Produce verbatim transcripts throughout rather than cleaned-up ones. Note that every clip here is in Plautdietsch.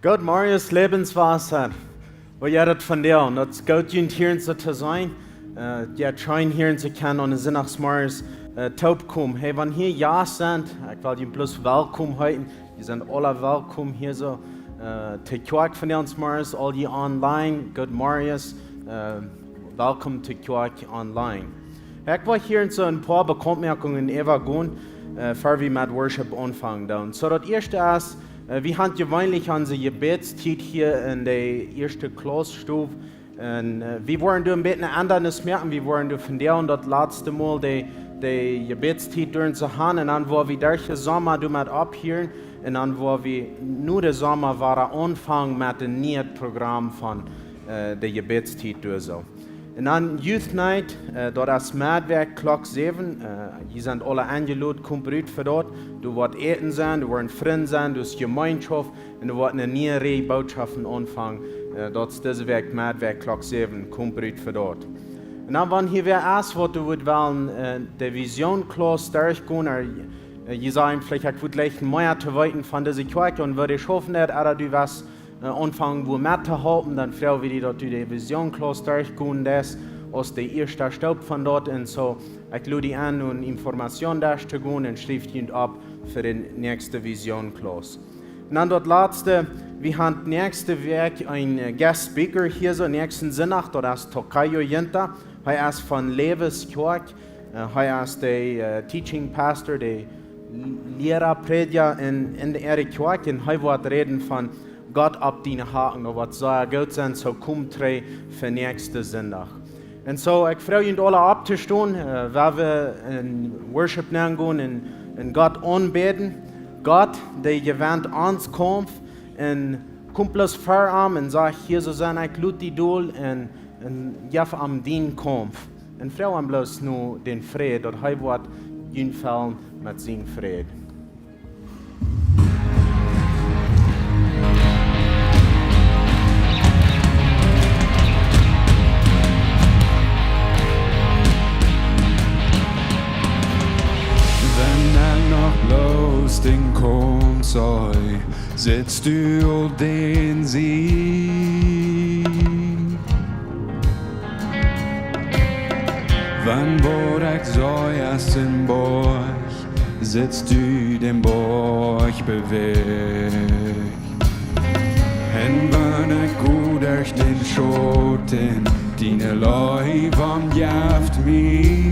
Goodmorjes, Lebenswasser. Woo jeit daut vondoag? Daut es goot, junt hia soo to seenen. Äh, jo, scheen hia soo kjennen aun de Sindachsmorjes, äh, toopkomen. Hey, wan hia Jast sent, ekj well junt bloos welkom heeten. Jie sent aula welkom hia soo, äh, to Kjoakj vondoag zemorjes, aul jie online, goodmorjes, äh, welkom to Kjoakj online. Ekj well hia soo een poa Bekauntmoakungen äwagonen, äh, ea wie met Worship aunfangen doonen. Soo daut ieeschte es, äh, wie haben jeweenlich onse Jebädstiet hia enne ieeschte Klausstow. Un, äh, wie woaren doa een bät eene Endrunk moaken. Wie woaren doa vondoag daut latste Mol de, de Jebädstiet doa soo haben. Un dan woa wie derch dän Somma doamet opphieren. Un dan woa wie nu dän Somma wada aunfangen met een nieet Program von, äh, de Jebädstiet doa soo. Un dan Youth Night, äh, daut es Meddach Klock säwen. Äh, jie sent aula enjelot, komt rut fa daut. Doa woat Äten sennen, doa woaren Frind sennen, doa es Jemeenschoft. Un doa woat eene niee Reaj Bootschoften aunfangen. Äh, daut es dise Wäakj, Meddach Klock säwen, komt rut fa daut. Un dan, wan hia wäa es, waut doa wudd wellen, äh, de Vision Class derchgonen, ooda, äh, jie sajen veleicht, ekj wudd jlikj mea to weeten von dise Kjoakj, un wudd ekj hopen, daut, ooda du west, äh, aunfangen, wua met to halpen, dan froag wie die, daut du de Vision Class derchgonen deist, aus de ieeschte Staup von daut. Un soo, ekj lod die en, om Informationen derchtogonen un schriew die opp fa de näakjste Vision Class. Un dan daut latste, wie haben näakjste Wäakj een, äh, Guest Speaker hia soo, näakjsten Sindach, daut es Tokayo Yinta. Hee es von Läwes Kjoakj. Äh, hee es de, äh, Teaching Pastor, de Liera, Prädja en, en de äare Kjoakj. Un hee woat räden von Gott opp diene Hacken. Daut woat sea goot sennen, soo komt trigj fa näakjsten Sindach. Un soo, ekj froag junt aula opptostonen, äh, wan wie en Worship nengonen un, un Gott aunbäden. Gott, dee jewent onsen Kaumf, un kom bloos ver am un saj: "Hia soo sie ekj, lot mie dol un, un jeff am dienen Kaumf." Un froag am bloos no dän Fräd, daut hee woat junt fellen met sienen Fräd. Wan ekj noch bloos dän Kaumf see, sitst du aul dän Sieg. Wan waut ekj see es een Boajch, sitst du dän Boajch bewäajt. Un wan ekj go derch dän Schotten, diene Leew omjeft mie.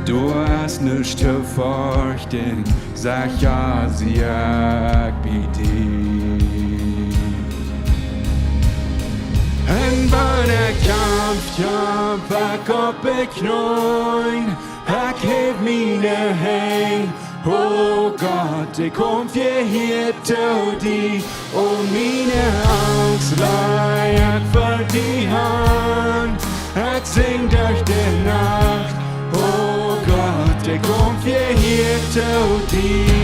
Doa es nuscht to ferchten, secha sie ekj bie die. Un wan ekj kjamf, kjamf ekj opp de Kjneeen, ekj häw miene Henj. O Gott, ekj kom hia to die, aul miene Angst laj ekj ver die han. Ekj sinj derch de Nacht, o Gott, ekj kom hia to die.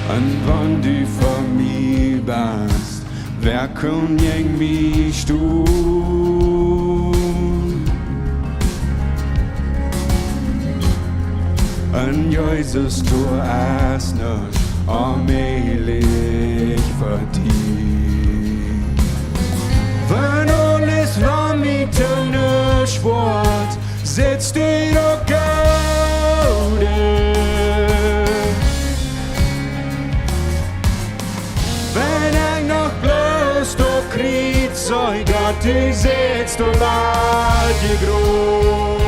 Un wan du fa mie best, wäa kaun jäajen mie stonen? Un Jesus, doa es nuscht onmäajlich fa die. Wan aules rom mie to nuscht woat, sitst du doa goot. Wan ekj noch bloos doa kjrie, see daut du sitst doa bie de Gruft.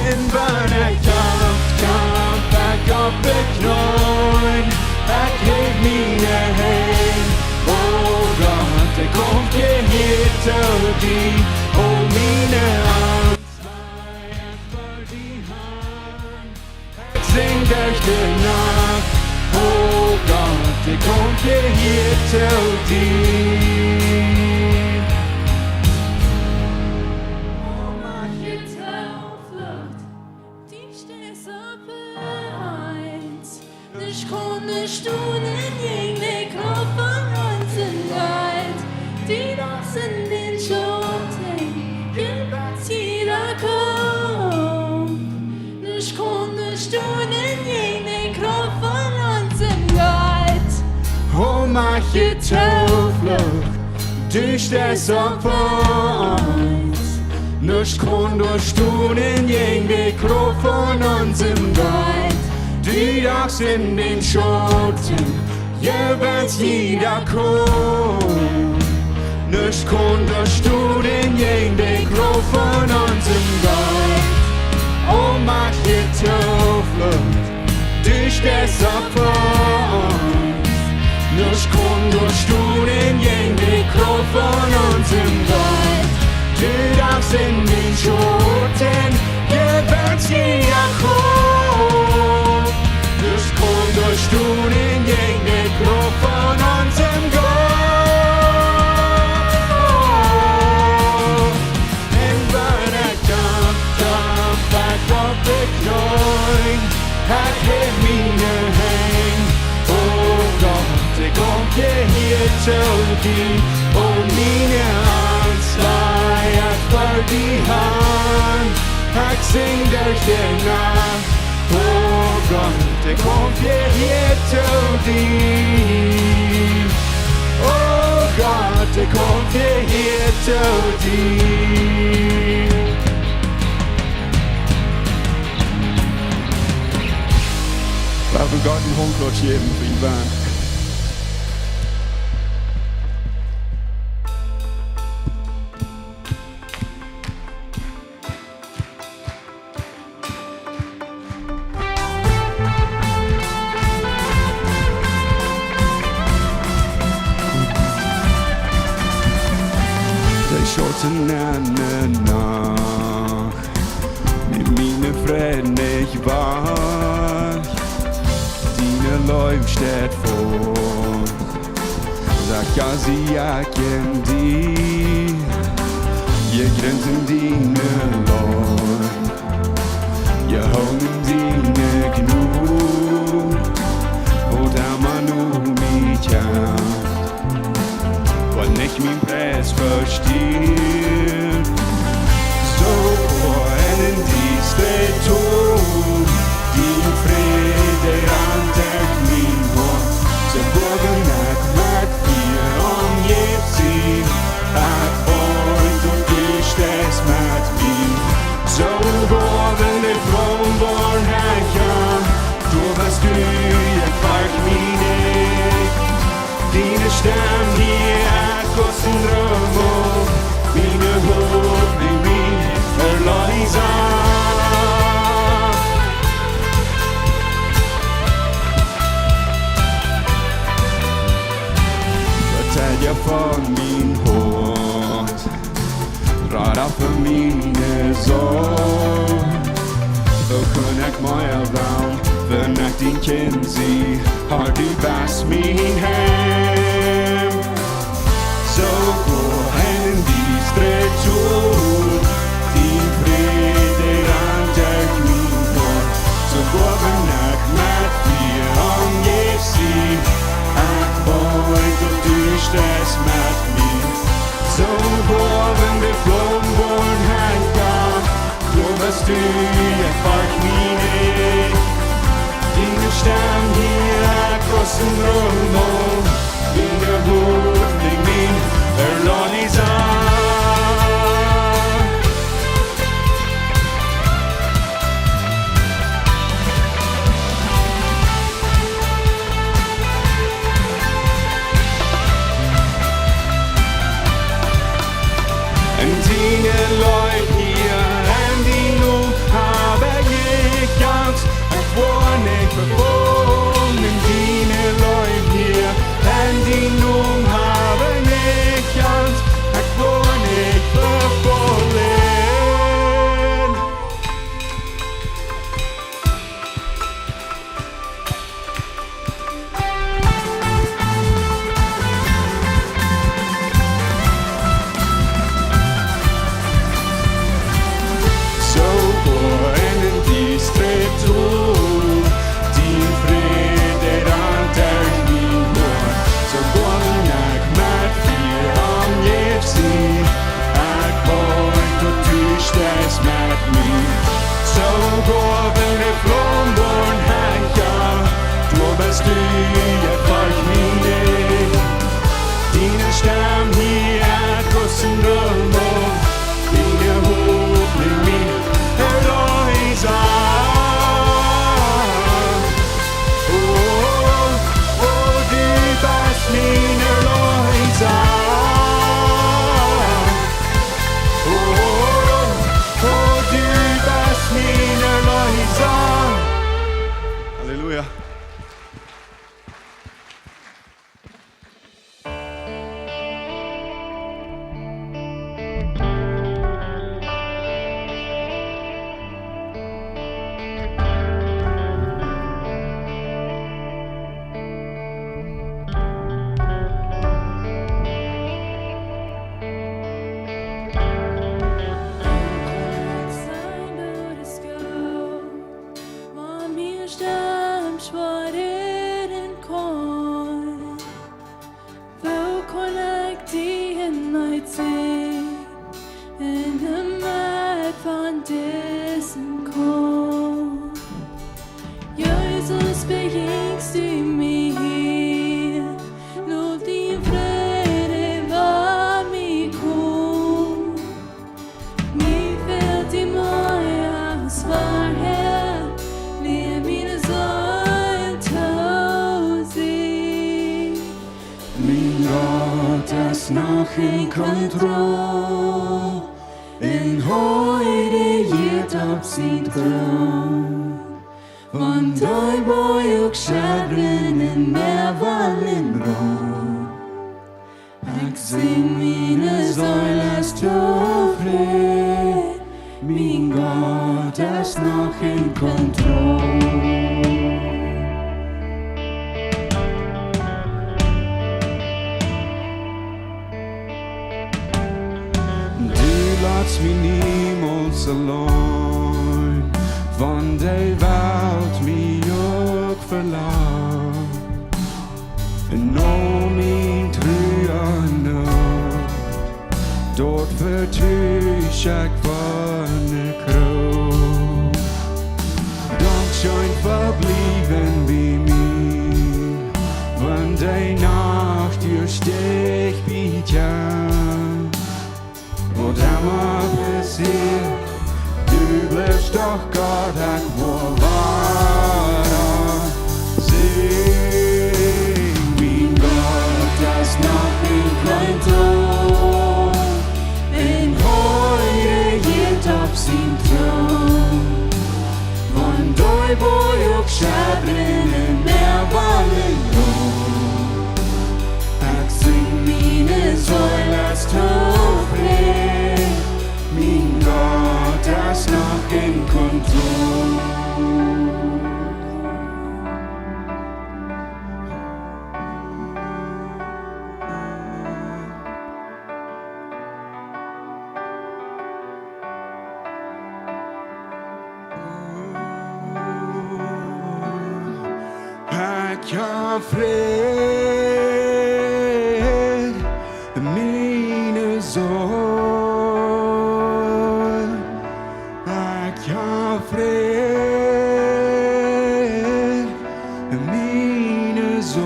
Un wan ekj kjamf, kjamf ekj opp de Kjneeen, ekj häw miene Henj. O Gott, ekj kom hia to die, aul miene Angst laj ekj ver die han. Ekj sinj derch de Nacht, o Gott, ekj kom hia to die. O mien Tilflucht, du steist opp de Eent. Ekj kaun nich stonen jäajen de Krauft von onsen Jeist. Dien Tooflucht, du steist opp fa ons. Nuscht kaun doa stonen jäajen de Krauft von onsem Gott. Du dachst en dän Schauten, jewenst jieda Kaumf. Nuscht kaun doa stonen jäajen de Krauft von onsem Gott. Aulmajchtje Tooflucht, du steist opp fa ons. Nuscht kaun doa stonen jäajen de Krauft von onsem Gott. Du dachst en dän Schauten, jewenst jieda Kaumf. Nuscht kaun doa stonen jäajen de Krauft von onsem Gott. Un wan ekj dan, dan fak opp de Kjneeen, ekj häw miene Henj. O Gott, ekj kom hia to die, un miene Angst laj ekj ver die han. Ekj sinj derch de Nacht, o Gott, ekj kom hia to die. O Gott, ekj kom hia to die. Lot ons Gott een Honkloot jäwen fa dee Band. Dee Schauten en de Nacht, nemt mienen Fräd nich wajch. Diene Leew steit faust, sajcht: Jo, sie ekj en die. Jie grinsen diene Leew, jie hoolen diene Jnod, waut emma no mie kjemt, waut nich mien Pries vestieet. Soogoa en dee diesta Tol, dien Fräd, dee rant derch mien Hoat. Soogoa wan ekj met Fia omjäft sie, ekj weet daut du steist met mie. Soogoa wan de Flaum woaren hecha, doa best du, ekj fercht mie nich. Diene Stemm hia ekj aus een Dreem, miene Hopninj, miene Erleesa. Vetal von mien Hoat, Rada fa miene Seel. Woo kunn ekj mea wellen, wan ekj dien Kjint sie? Har, du best mien Heim. Soogoa en dee diesta Tol, dien Fräd, dee rant derch mien Hoat. Soogoa wan ekj met Fia omjäft sie, ekj weet daut du steist met mie. Soogoa wan de Flaum woaren hecha, doa best du, ekj fercht mie nich. Diene Stemm hia ekj aus een Dreem, miene Hopninj, miene Erleesa. En diene Leew hia, en dien Nomen hab ekj jekjant. Ekj woa nich vefaulen en diene Leew hia, en Woa ekj die en mien Siel, en de Medd von disen Kaump. Jesus, bejinjst du mie hia, lot dien Fräd äwa mie komen. Mie fält die mea aus verhäa, lia miene Seel to seenen. Mien Gott es noch en Kontroll, un hee rejieet opp sienen Troon. Wan de Boajch uk schiddren un Moakwellen rolt, ekj sinj, miene Seel es tofräd, mien Gott es noch en Kontroll. Du latst mie niemols auleen, wan de Welt mie uk velat. En aul mien Trua un Noot, doa vetrue ekj von de Krauft. Dankscheen fa bliewen bie mie, wan de Nacht dicht bie mie kjemt. Waut emma passieet, du blifst doch Gott, ekj woa wada sinjen. Mien Gott es noch en Kontroll, un hee rejieet opp sienen Troon. Wan de Boajch uk schiddren un Moakwellen rolt, ekj sinj, miene Seel es tofräd, mien Gott es noch en Kontroll. Ekj hab Fräd en miene Seel. Ekj hab Fräd en miene Seel.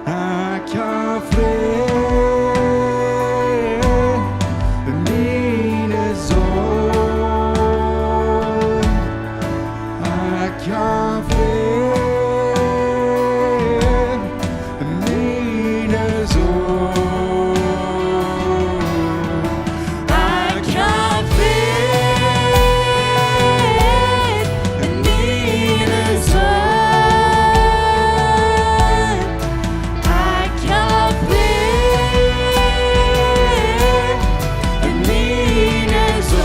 Ekj hab Fräd en miene Seel. Ekj hab Fräd en miene Seel. Ekj hab Fräd en miene Seel. Ekj hab Fräd en miene Seel.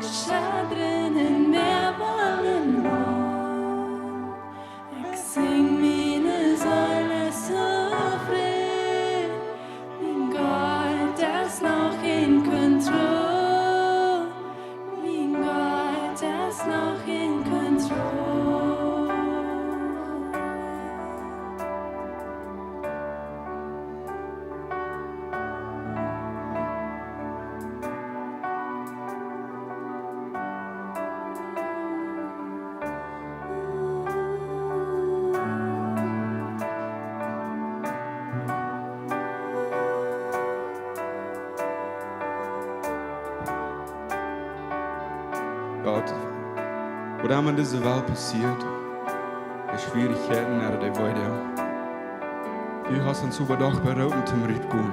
Schiddren en Moakwellen rolt. Ekj sinj, miene Seel es tofräd. Mien Gott es noch en Kontroll. Mien Gott es noch en Kontroll. Gott, waut emma en dise Welt passieet, de Schwierichkjeiten, Herr, de Weedoag, du hast ons äwa Dach beroopen toom rutkomen.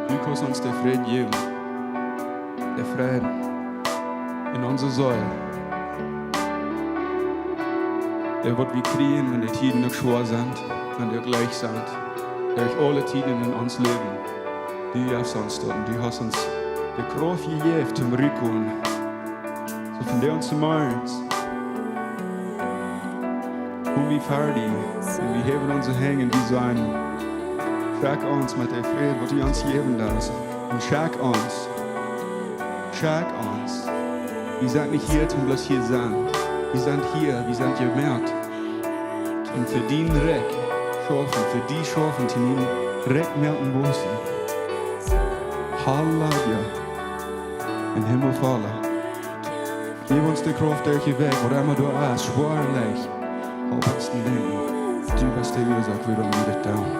Du kaust ons dän Fräd jäwen, dän Fräd. en onse Seel. Daut waut wie kjrieen, wan de Tieden uk schwoa sent, wan dee uk leicht sent, derch aule Tieden en ons Läwen. Du jeefst ons daut un du hast ons de Krauft jejäft toom rutkomen. Soo von dee ons zemorjes kom wie ver die un wie häwen onse Henj un wie sajen: Schekj ons met de Fräd, waut du ons jäwen deist. Un schekj ons. Schekj ons. Wie sent nich hia toom bloos hia sennen. Wie sent hia, wie sent jemoakt toom fa dien Rikj schaufen, fa die schaufen, toom dien Rikj moaken wausen. Halleluja. Em Himmel, Voda. Jeff ons de Krauft, derch de Wäaj, waut emma doa es, schwoa, leicht. Halp ons to denkjen, du best de Uasoak, wuarom wie dit doonen.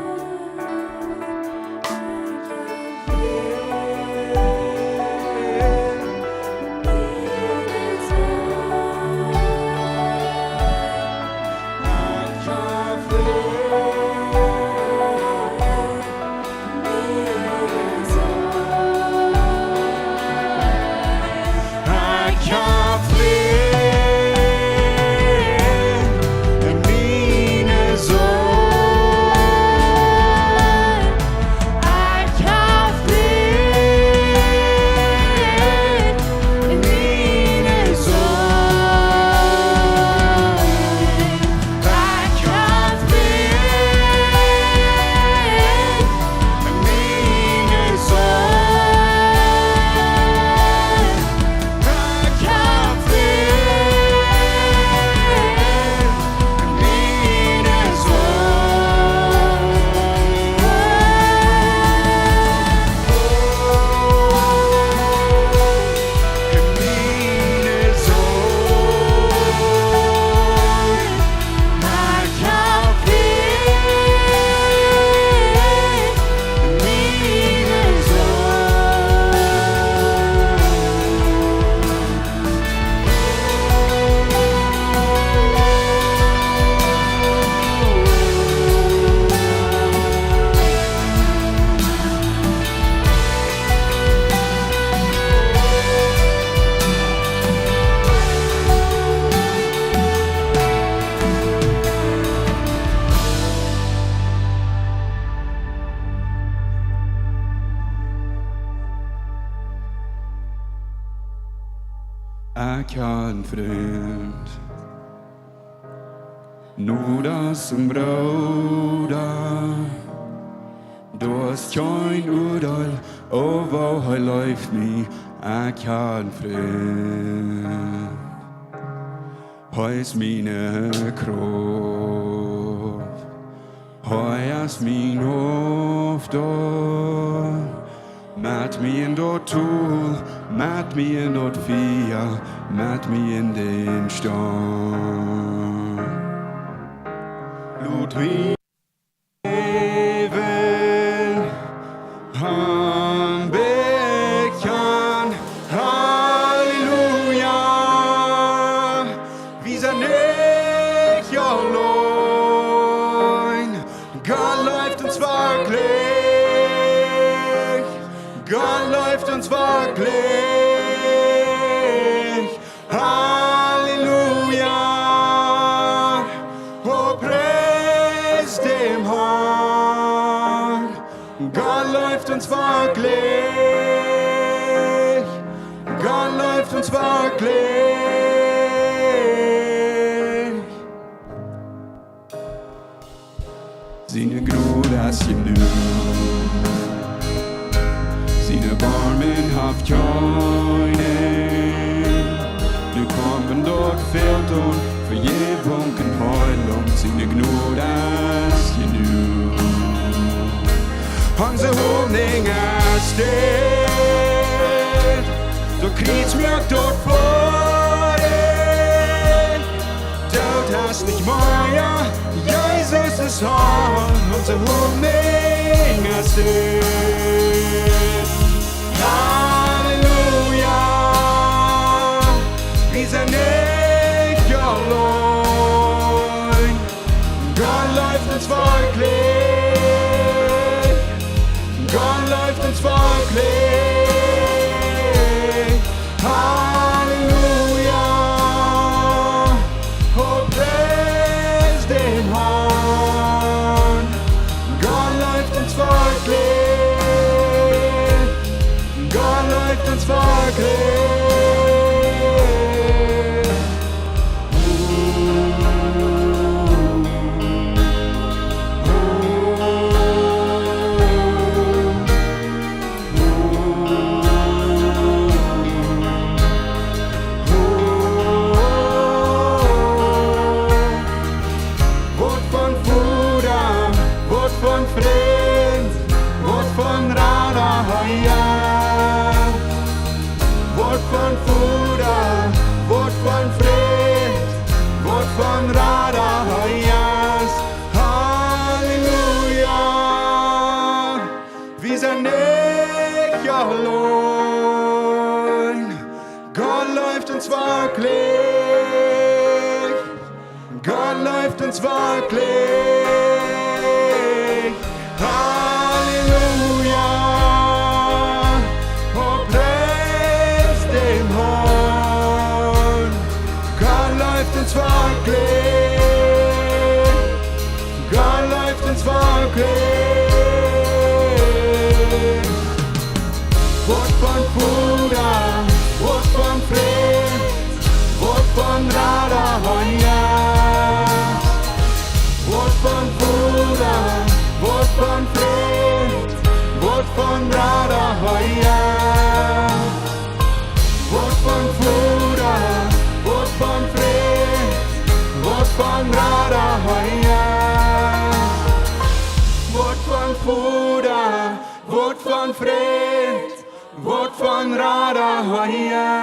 Ekj ha een Frint, nu daut een Brooda, daut es kjeen Uadeel, o woo hee leeft mie, ekj ha een Frint. Hee es miene Krauft. Hee es mien Haupt doa. Met mie en daut Tol, met mie en daut Fia, met mie en dän Storm. Lot mie läwen, am bekjanen, Halleluja. Wie sent nich auleen. Gott leeft ons werkjlich. Gott leeft ons werkjlich. Halleluja. O, pries däm Harn. Gott leeft ons werkjlich. Gott leeft ons werkjlich. Siene Jnod es jenuach. Sien Erbarmen haft kjeen Enj. Nu kaun daut fält aun Vejäwunk un Heilunk. Siene Jnod es jenuach. Onse Hopninj es dit. Daut Kjriez moakt daut foadich. Doot es nich mea, Jesus es Harn, onse Hopninj es dit. Halleluja, wie sent nich auleen. Gott leeft ons werkjlich. Gott leeft ons werkjlich. Halleluja. Leeft ons werkjlich. Gott leeft ons werkjlich. Halleluja. O, preist dän Harn. Gott leeft ons werkjlich. Gott leeft ons werkjlich. Wuat von Voda, Wuat von Frint, Wuat von Rada, Herr. Wuat von Voda, Wuat von Frint, Wuat von Rada, Herr. Wuat von Voda, Wuat von Frint, Wuat von Rada, Herr. Wuat von Voda, Wuat von Frint, Wuat von Rada, Herr.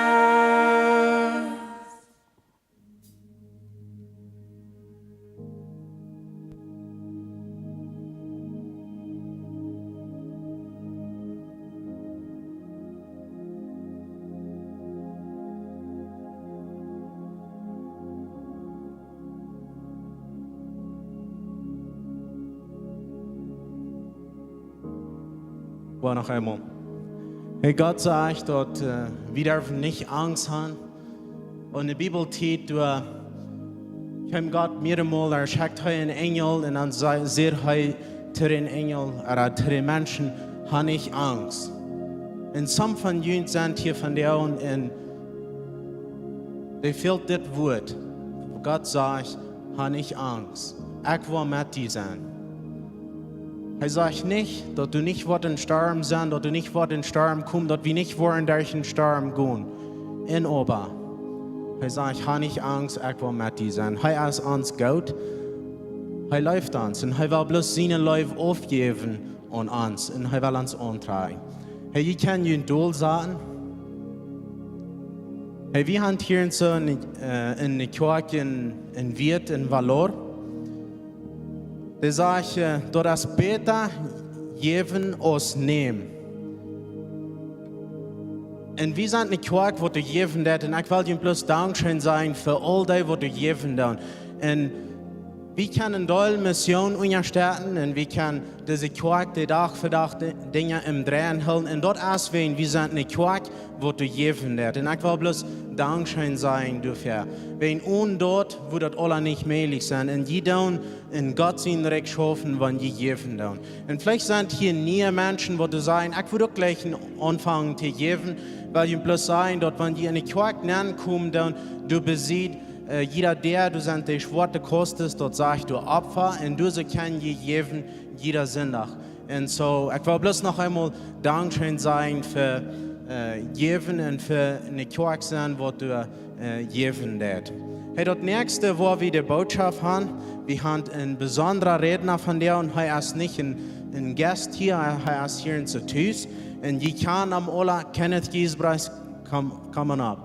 Woa noch eemol. Hey, Gott sajcht daut, äh, wie derwen nich Angst han. Un de Bibel tieet, doa kjeem Gott mearemol, doa schekjt hee een Enjel un dan sa-, säd hee to dän Enjel, ooda to de Menschen: Ha nich Angst. Un some von junt sent hia vondoag un dee fält dit Wuat. Gott sajcht: Ha nich Angst. Ekj woa met die sennen. Hee sajcht nich, daut du nich woascht em Storm sennen, daut du nich woascht em Storm komen, daut wie nich woaren derch dän Storm gonen. Un oba, hee sajcht: Ha nich Angst, ekj woa met die sennen. Hee es ons goot. Hee leeft ons. Un hee well bloos siene Leew aufjäwen aun ons. Un hee well ons auntrakjen. Hey, jie kjennen junt dolsaten. Hey, wie han hia en soo een, äh, eene Kjoakj en, en Wieet, en Valor. Dee sajcht, äh, daut es bäta jäwen aus nämen. Un wie sent eene Kjoakj, waut doa jäwen deit. Un ekj well junt bloos Dankscheen sajen fa aul dee, waut doa jäwen doonen. Un wie kjennen doa Mission unjastetten un wie kjennen dise Kjoakj de Dach fa Dach de Dinja em Dreien hoolen. Un daut es wäajen wie sent eene Kjoakj, waut doa jäwen deit. Un ekj well bloos Dankscheen sajen doafäa. Wäajen onen daut wudd daut aula nich mäajlich sennen. Un jie doonen en Gott sien Rikj schaufen, wan jie jäwen doonen. Un veleicht sent hia niee Menschen, waut doa sajen: Ekj wudd uk jlikj aunfangen to jäwen. Well junt bloos sajen, daut wan jie en eene Kjoakj nenkomen, dan doa besied, äh, jieda Däa, doa sent dee schwoate Kosten, daut sajcht doa Opfa, un doa soo kjenn jie jäwen jieda Sindach. Un soo, ekj well bloos noch eemol Dankscheen sajen fa, äh, jäwen un fa eene Kjoakj sennen, waut doa, äh, jäwen deit. Hey, daut näakjste, woo wie de Bootschoft han, wie han een besondra Rädna vondoag un hee es nich een, een Gast hia, hee es hia en soo tus. Un jie kjennen am aula, Kenneth Giesbrecht, come, come on up.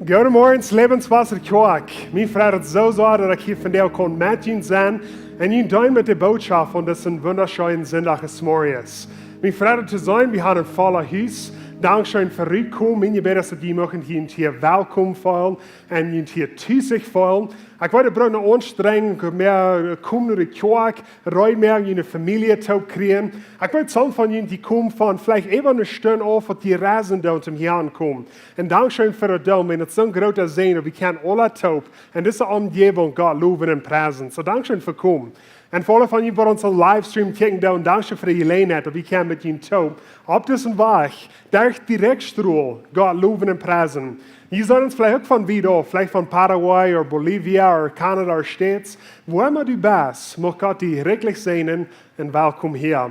Goodemorjes, Lebenswasser Kjoakj. Mie freit daut soo sea, daut ekj hia vondoag kaun met junt sennen un junt deenen met de Bootschoft aun disen wundascheenen Sindach zemorjes. Mie freit daut to sennen, wie haben een vollet Hus. Dankscheen fa rutkomen. Mien Jebäd es, daut jie muchten hia, hia welkom feelen un junt hia tus feelen. Ekj weet, et brukt eene Aunstrenjunk, mea komen no de Kjoakj, reed moaken, june Famielje to kjrieen. Ekj weet, some von junt, dee komen von veleicht äwa eene Stund auf, waut dee reisen doonen, om hia aunkomen. Un dankscheen fa daut doonen, wiels et soon groota Säajen, daut wie kjennen aula toop en dise Omjäwunk Gott lowen un priesen. Soo, dankscheen fa komen. Un fa aule von junt, waut onsen Livestream kjikjen doonen, dankscheen fa de Jeläajenheit, daut wie kjennen met junt toop opp disen Wajch derch dän Rikjstrohl Gott lowen un priesen. Jie sent ons veleicht uk von wiet auf, veleicht von Paraguay ooda Bolivia ooda Canada ooda States. Wua emma du best, mucht Gott die rikjlich säajnen un welkom hia.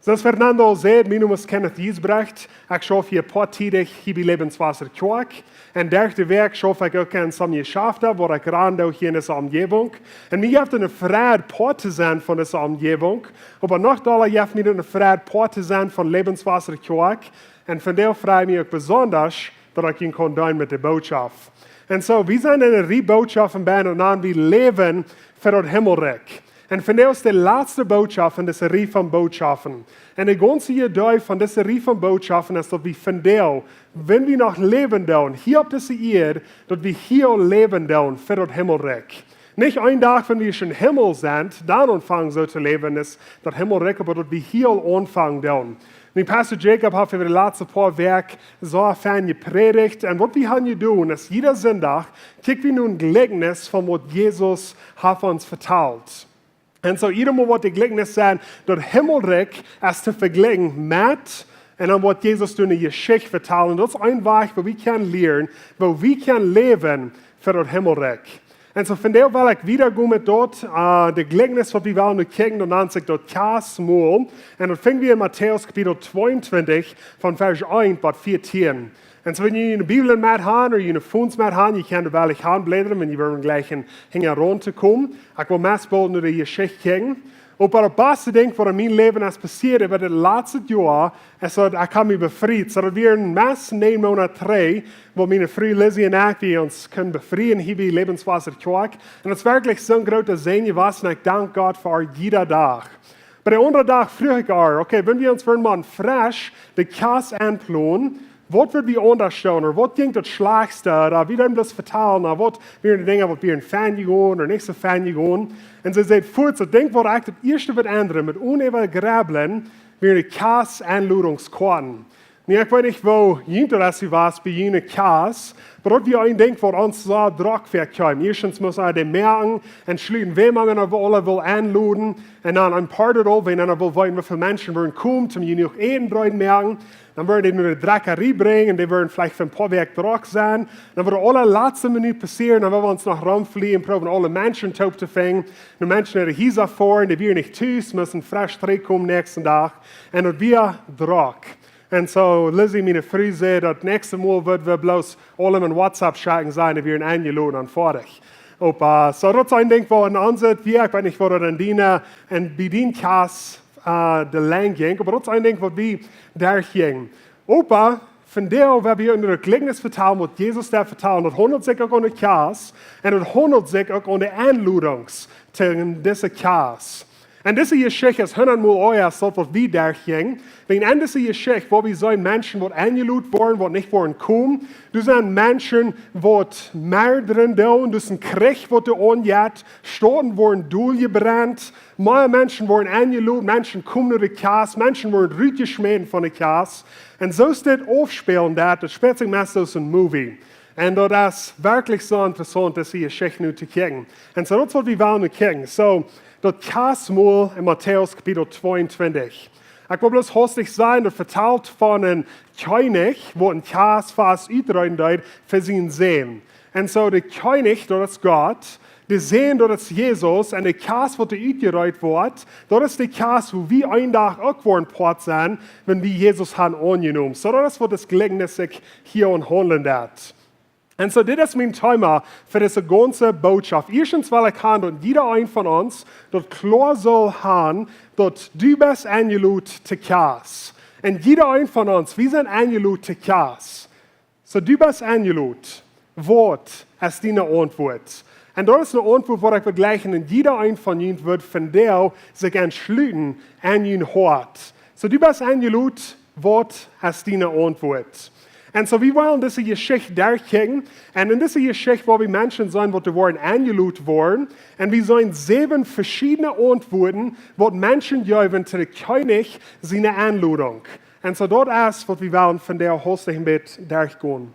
Soo aus Fernando säd, mien Nomen es Kenneth Giesbrecht. Ekj schauf hia poattiedich hia bie Lebenswasser Kjoakj. Un derch de Wäakj schauf ekj uk en some Jeschafta, wua ekj rand doo hia en dise Omjäwunk. Un mie jeft et eene Freid, Poat to sennen von dise Omjäwunk. Oba noch dolla jeft mie daut eene Freid, Poat to sennen von Lebenswasser Kjoakj. Un vondoag frei ekj mie uk besonda, daut ekj junt kaun deenen met de Bootschoft. Un soo, wie sent en eene Rieej Bootschoften bie un dan wie läwen fa daut Himmelrikj. Un vondoag es de latste Botschaft von dise Rieej von Botschaften. Un de gaunze Iedee von dise Rieej von Botschaften es, daut wie vondoag, wan wie noch läwen doonen, hia opp dise Ieed, daut wie hia aul läwen doonen fa daut Himmelrikj. Nich een Dach, wan wie em Himmel sent, dan aunfangen soo to läwen, es daut Himmelrikj, oba daut wie hia aul aunfangen doonen. Nu, Pastor Jacob haft äwa de latste poa Wäakj soo fein jeprädicht. Un waut wie haben jedonen, es jieda Sindach kjikj wie no een Jlikjnis von waut Jesus haft ons vetalt. Un soo, jieda Mol woat de Jlikjnis sennen, daut Himmelrikj es to vejlikjen met, un dan woat Jesus doa eene Jeschicht vetalen. Un daut es een Wajch, woo wie kjennen lieren, woo wie kjennen läwen fa daut Himmelrikj. Un soo, vondoag well ekj wieda gonen met daut, äh, de Jlikjnis, waut wie wellen nu kjikjen, daut nant sikj daut Kjastmol. Un daut finj wie en Matäus Kapitel tweeuntwintich, von Varsch eent bat vieetieen. Un soo, wan jie june Bibel met han, ooda june Phones met han, jie kjennen doa woll aunbläden, wan jie wellen jlikj en hinjaraun to komen. Ekj well meist boolt no de Jeschicht kjikjen. Oba daut baste Dinkj, waut en mien Läwen es passieet äwa daut latste Joa, es daut ekj hab mie befriet. Soo, daut wia meist näajen Moonat trigj, wua miene Fru Lizzie un ekj, wie ons kunnen befrieen hia bie Lebenswasser Kjoakj. Un daut es werkjlich soon groota Säajen jewast, un ekj dank Gott fa äa jieda Dach. Oba dän aundren Dach fruach ekj äa, okay, wan wie ons wudden mau fresch de Kjast aunplonen, waut wudd wie aundasch doonen, ooda waut jinkj daut schlajchtste, ooda wie wudden bloos vetalen, ooda waut wieren de Dinja, waut wieren fein jegonen ooda nich soo fein jegonen. Un see säd fuaz, daut Dinkj, waut ekj daut ieeschte wudd endren, met onen äwa jreblen, wia de Kjast-Enlodungskorten. Nu, ekj weet nich, woo junt daut es jewast bie june Kjast, oba daut wia een Dinkj, waut ons soo drock väakjeem. Ieeschtens must eena dee moaken un schluten, wäm eena aula well enloden. Un dan een poa Doag, wan eena well weeten, woo väl Menschen wudden komen, om jenuach Äten reed moaken. Dan wudden dee no de Drekjarie brinjen, dee wudden veleicht fa een poa Wäakj drock sennen. Dan wudd de aulalatste Minut passieren, dan wudden wie ons noch romflieen, proowen aule Menschen toop to finjen, no Menschen äare Hiesa foaren, dee wieren nich tus, musten fresch trigjkomen näakjsten Dach. Un daut wia drock. Un soo, Lizzie, miene Fru, säd, daut näakjste Mol wudden wie bloos aulem een WhatsApp schekjen, sajen, dee wieren enjeloden un foadich. Oba, soo, daut es een Dinkj, waut en ons, wie, ekj weet nich, waut daut en diene, un bie dien Kjast, äh, de Lenj jinkj, oba daut es een Dinkj, waut wie derchjinjen. Oba, vondoag, wan wie en daut Jlikjnis vetalen, waut Jesus doa vetalt, daut haundelt sikj uk om de Kjast, un daut haundelt sikj uk om de Enlodungs to dise Kjast. Un dise Jeschicht es hundatmol ea aus daut, waut wie derchjinjen. Wäajen en dise Jeschicht, wua wie seenen Menschen, waut enjeloden woaren, waut nich woaren komen. Doa sent Menschen, waut Moord doonen, doa es een Kjrich, waut doa aunjeit, Stauten woaren doljebrent, mea Menschen woaren enjeloden, Menschen komen no de Kjast, Menschen woaren rutjeschmäten von de Kjast. Un soo aus dit aufspälen deit, daut spält sikj meist aus een Movie. Un daut es werkjlich soo interessaunt, dise Jeschicht nu to kjikjen. Un soo, daut es, waut wie wellen nu kjikjen. Soo, daut Kjastmol en Matäus Kapitel tweeuntwintich. Ekj well bloos hastich sajen, daut vetalt von een Kjennich, waut een Kjast fast utreeden deed fa sienen Sän. Un soo, de Kjennich, daut es Gott, de Sän, daut es Jesus, un de Kjast, waut doa utjereet woat, daut es de Kjast, wua wie een Dach uk woaren Poat sennen, wan wie Jesus haben aunjenomen. Soo, daut es, waut daut Jlikjnis sikj hia aunhaundlen deit. Un soo, dit es mien Thema fa dise gaunze Botschaft. Ieeschtens well ekj haben, daut jieda een von ons daut kloa saul haben, daut du best enjeloden to Kjast. Un jieda een von ons, wie sent enjeloden to Kjast. Soo, du best enjeloden. Waut es diene Auntwuat? Un daut es eene Auntwuat, waut ekj well jlikjen, un jieda een von junt woat vondoag sikj entschluten en jun Hoat. Soo, du best enjeloden, waut es diene Auntwuat? Un soo, wie wellen dise Jeschicht derchkjikjen. Un en dise Jeschicht, wua wie Menschen seenen, waut doa woaren enjeloden woaren. Un wie seenen säwen veschiedne Auntwuaten, waut Menschen jeewen to de Kjennich siene Enlodunk. Un soo, daut es, waut wie wellen vondoag hastich een bät derchgonen.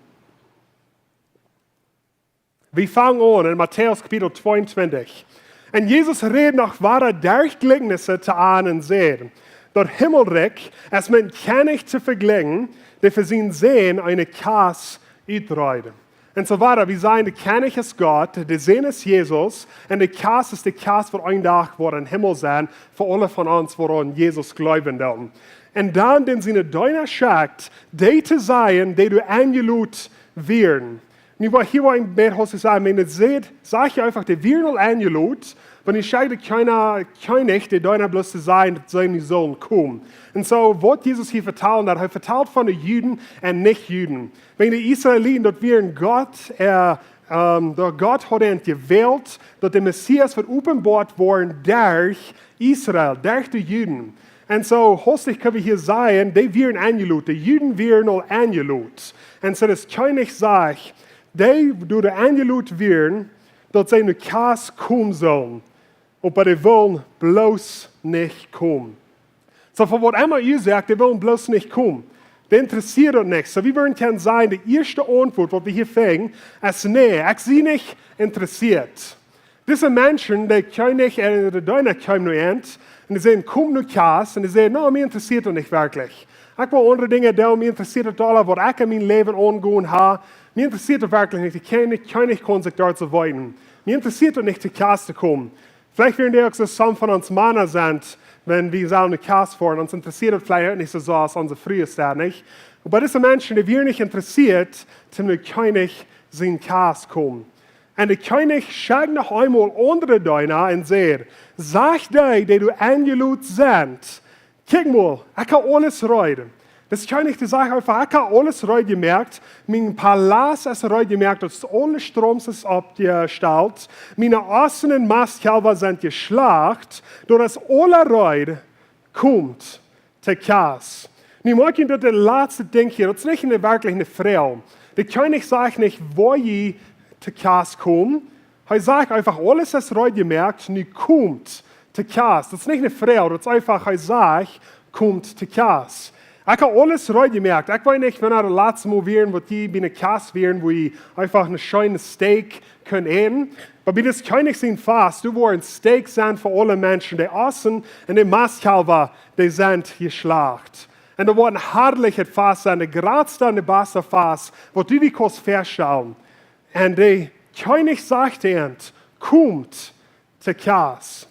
Wie fangen aun en Matäus Kapitel tweeuntwintich. Un Jesus räd noch wieda derch Jlikjnisse to an un säd: Daut Himmelrikj es met een Kjennich to vejlikjen, dee fa sienen Sän eene Kjast utreed. Un soo wieda, wie seenen, de Kjennich es Gott, de Sän es Jesus, un de Kjast es de Kjast, waut een Dach woat em Himmel sennen, fa aule von ons, waut aun Jesus jleewen doonen. Un dan, dän siene Deena schekjt, dee to sajen, dee doa enjeloden wieren. Nu, waut hia woat een bät hastich sennen, wan et sajcht, sajcht hee eefach, dee wieren aul enjeloden, Wan jie schekjen kjeene, kjeen nich, dee deed bloos to sajen, daut see nich sullen komen. Un soo, waut Jesus hia vetalen deed, hee vetalt von de Juden un nich Juden. Wan de Israeliten, daut wieren Gott, äh, ähm, daut Gott haud an jewält, daut de Messias wudd openboat woaren derch Israel, derch de Juden. Un soo, hastich kjenn wie hia sajen, dee wieren enjelot, de Juden wieren aul enjelot. Un soo, daut kjeen nich sajcht, dee, dee doa enjelot wieren, daut see no Kjast komen sullen, oba dee wullen bloos nich komen. Soo, fa waut emma jie sajen, dee wullen bloos nich komen. Dee interessieet daut nich. Soo, wie wudden kjennen sajen, de ieeschte Auntwuat, waut wie hia finjen, es: Nä, ekj sie nich interessieet. Dise Menschen, dee kjennen nich, äh, de Deena kjeemen no an, un dee säden: Komm no Kjast, un dee säden: Na, mie interessieet daut nich werkjlich. Ekj well aundre Dinja doonen, mie interessieet daut aula, waut ekj en mien Läwen aunjegonen hab. Mie interessieet daut werkjlich nich. Ekj kaun nich, kaun nich, kaun sikj doa soo weeten. Mie interessieet daut nich, to Kjast to komen. Veleicht wieren dee uk soo, some von ons Mana sent, wan wie sellen no Kjast foaren, ons interessieet daut veleicht uk nich soo, soo aus onse Frues daut, nich? Oba dise Menschen, dee wieren nich interessieet, toom no Kjennich sien Kjast komen. Un de Kjennich schekjt noch eemol aundre Deena un säd: Sajcht dee, dee doa enjelot sent: Kjikj mol, ekj hab aules reed. Daut es kjeen nich to sajen, eefach: Ekj hab aules reed jemoakt, mien Palaust es reed jemoakt, daut aule Stroms es oppjestalt, miene Ossen un Mastkjalwa sent jeschlacht, daut es aula reed, komt to Kjast. Nu moakj jie daut, daut latste Dinkj hia, daut es nich ne, werkjlich ne Froag. De Kjennich sajcht nich, woa jie to Kjast komen. Hee sajcht eefach: Aules es reed jemoakt, nu komt to Kjast. Daut es nich ne Froag, daut es eefach, hee sajcht: Komt to Kjast. Ekj hab aules reed jemoakt. Ekj weet nich, wanea daut latste Mol wia, waut jie bie ne Kjast wieren, wua jie eefach een scheenet Steak kunnen äten. Oba bie dän Kjennich sien Fast, doa woaren Steaks sennen fa aule Menschen. De Ossen un de Mastkjalwa, dee sent jeschlacht. Un doa woat een harlichet Fast sennen, de jratste un de baste Fast, waut du die kaust väastalen. Un de Kjennich sajcht to an: Komt to Kjast.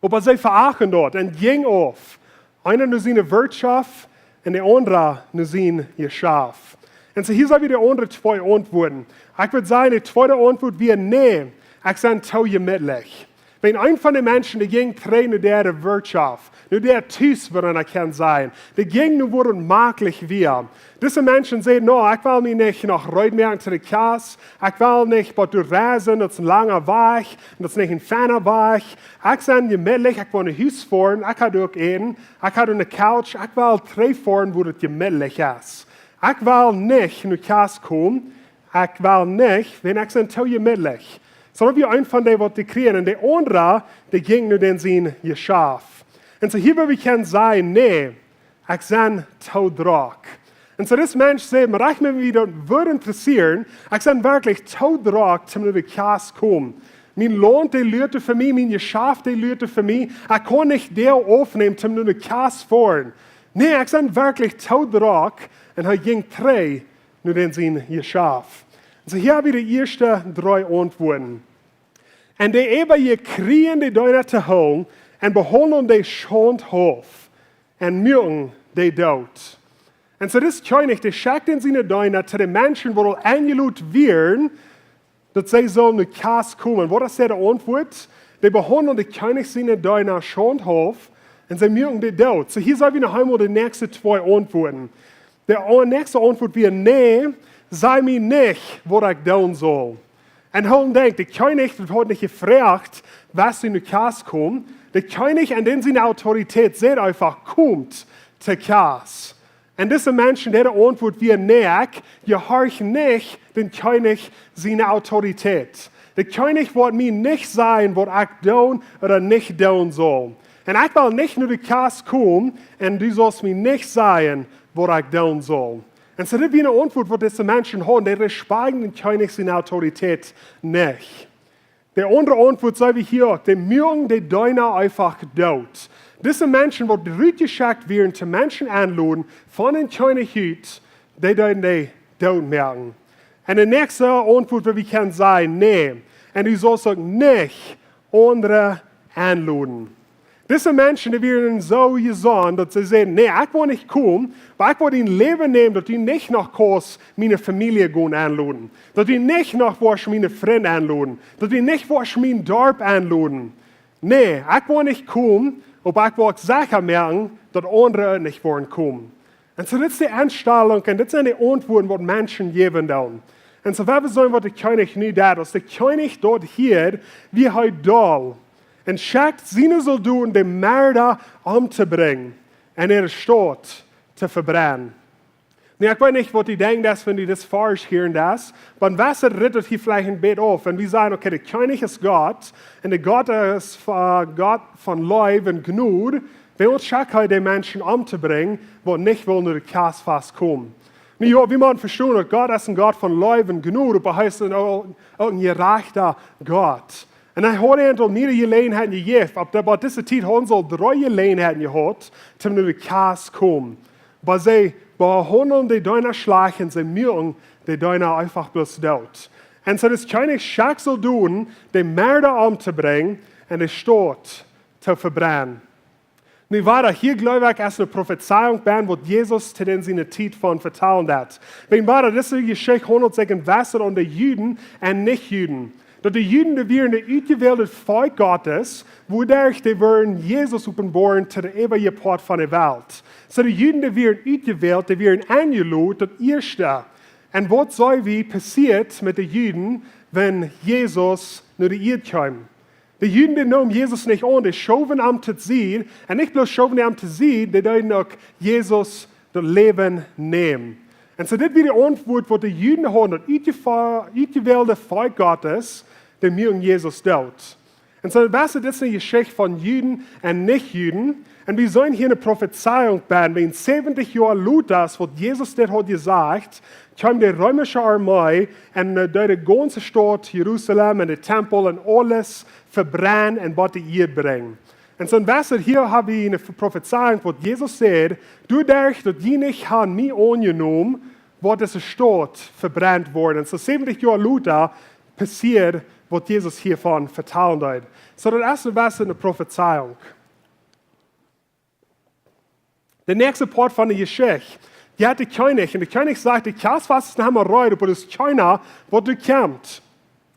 Oba see veachten daut un jinjen auf, eena no siene Wirtschoft un de aundra no sien Jeschaft. Un soo, hia sent wada de aundre twee Auntwuaten. Ekj wudd sajen, de tweede Auntwuat wia: Nä, ekj sie too jemietlich. Wan een von de Menschen, dee jinkj trigj no äare Wirtschoft, no äa Tus, woo eena kaun sajen, dee jinkj no, wua daut jemeetlich wia. Dise Menschen säden: Na, ekj well mie nich noch reed moaken to de Kjast. Ekj well nich, waut du reisen, daut es een langa Wajch, un daut es nich een feina Wajch. Ekj sie jemietlich, ekj well no Hus foaren, ekj hab uk Äten, ekj hab ne Couch, ekj well trigj foaren, wua daut jemietlich es. Ekj well nich no Kjast komen, ekj well nich, wan ekj sie too jemietlich. Soo, daut wia een von dee, waut dee kjrieejen, un de aundra, dee jinkj no dän sien Jeschaft. Un soo, hia wudd wie kjennen sajen: Nä, ekj sie too drock. Un soo, dis Mensch sajcht: Mau rajcht, wan mie daut wudd interessieren, ekj sie werkjlich too drock, toom no de Kjast komen. Mien Launt, dee luat fa mie, mien Jeschaft, dee luat fa mie. Ekj kaun nich Deel aufnämen, toom no de Kjast foaren. Nä, ekj sie werkjlich too drock. Un hee jinkj trigj no dän sien Jeschaft. Soo, hia hab wie de ieeschte dree Auntwuaten. Un dee äwaje kjrieejen de Deena to hoolen un behaundelden dee schaundhaulf un muaken dee doot. Un soo, dis Kjennich, dee schekjt siene Deena to de Menschen, waut aul enjelot wieren, daut see sullen no Kjast komen. Waut es de Auntwuat? Dee behaundelden de Kjennich siene Deena schaundhaulf un see muaken dee doot. Soo, hia sent wie noch eemol de näakjste twee Auntwuaten. De au-, näakjste Auntwuat wia: Nä, saj mie nich, waut ekj doonen saul. Un hoolt denkj, de Kjennich, dee haud nich jefroacht, waut see no Kjast komen. De Kjennich en dän siene Autoritäet säd eefach: Komt to Kjast. Un dise Menschen, dee Auntwuat wia: Nä, ekj jehorch nich dän Kjennich siene Autoritäet. De Kjennich woat mie nich sajen, waut ekj doonen ooda nich doonen saul. Un ekj well nich no de Kjast komen un du saust mie nich sajen, waut ekj doonen saul. Un soo, dit wia ne Auntwuat, waut dise Menschen hauden: Dee respakjten dän Kjennich siene Autoritäet nich. De aundre Auntwuat seen wie hia uk: Dee muaken de Deena eefach doot. Dise Menschen, waut rutjeschekjt wieren, to Menschen enloden, von dän Kjennich ut, dee deeden dee doot moaken. Un de näakjste Auntwuat, waut wie kjennen sajen: Nä. Un du saust uk nich aundre enloden. Dise Menschen, dee wieren soo jesonnen, daut see säden: "Nä, ekj woa nich komen, oba ekj woa dien Läwen nämen, daut du nich noch kaust miene Famielje gonen enloden, daut du nich noch woascht miene Frind enloden, daut du nich woascht mien Darp enloden. Nä, ekj woa nich komen, oba ekj woa secha moaken, daut aundre nich woaren komen." Un soo, dit es de Enstalunk un dit sent de Auntwuaten, waut Menschen jäwen doonen. Un soo, wie seenen, waut de Kjennich nu deed. Aus de Kjennich daut hieed, wia hee doll un schekjt siene Soldoten, de Merda omtobrinjen un äare Staut to vebrennen. Nu, ekj weet nich, waut du denkjst, wan du dit Varsch hieren deist, oba een jewesset rittet hia veleicht een bät auf. Un wie sajen: "Okay, de Kjennich es Gott, un de Gott es, äh, Gott von Leew un Jnod. Wuarom schekjt hee de Menschen omtobrinjen, waut nich wellen no de Kjasfast komen?" Nu jo, wie motten vestonen, daut Gott es een Gott von Leew un Jnod, oba hee es een, uk, uk een jerajchta Gott. Un hee haud an aul mea Jeläajenheiten jejäft. Opp de, opp dise Tiet hauden see aul dree Jeläajenheiten jehaut, toom no de Kjast komen. Oba see behaundelden de Deena schlajcht un see muaken de Deena eefach bloos doot. Un soo, dis Kjennich schekjt Soldoten, de Merda omtobrinjen un de Staut to vebrennen. Nu wia daut hia, jleew ekj, aus eene Profezeiunk bie waut Jesus to dän siene Tiet von vetalen deed. Wäajen wia daut, dise Jeschicht haundelt sikj een jewesset aun de Juden un Nich-Juden. Daut de Juden, dee wieren daut utjewälde Volkj Gottes, wuaderch dee wudden Jesus openboaren to de äwaje Poat von de Welt. Soo, de Juden, dee wieren utjewält, dee wieren enjelot, daut ieeschte. Un waut see wie passieet met de Juden, wan Jesus no de Ieed kjeem? De Juden, dee neemen Jesus nich aun, dee schowen am to Sied. Un nich bloos schowen dee am to Sied, dee deeden uk Jesus daut Läwen nämen. Un soo, dit wia de Auntwuat, waut de Juden hauden, daut utjefa-, utjewälde Volkj Gottes, dee muaken Jesus doot. Un soo, weetst, dit es eene Jeschicht von Juden un Nich-Juden. Un wie seenen hia eene Profezeiunk bie, wäajen säwentich Joa lota, aus waut Jesus dit haud jesajcht, kjeem de reemische Armee un, äh, deed de gaunze Staut Jerusalem un de Tempel un aules vebrennen un bot de Ieed brinjen. Un soo, weetst, hia hab wie eene Profezeiunk, waut Jesus säd: "Doaderch, daut jie nich haben mie aunjenomen, woat dise Staut vebrennt woaren." Un soo, säwentich Joa lota passieed, waut Jesus hiavon vetalen deed. Soo, daut es een jewesset Profezeiunk. De näakjste Poat von de Jeschicht, dee haft de Kjennich. Un de Kjennich sajcht: "De Kjast es noch emma reed, oba doa es kjeena, waut doa kjemt."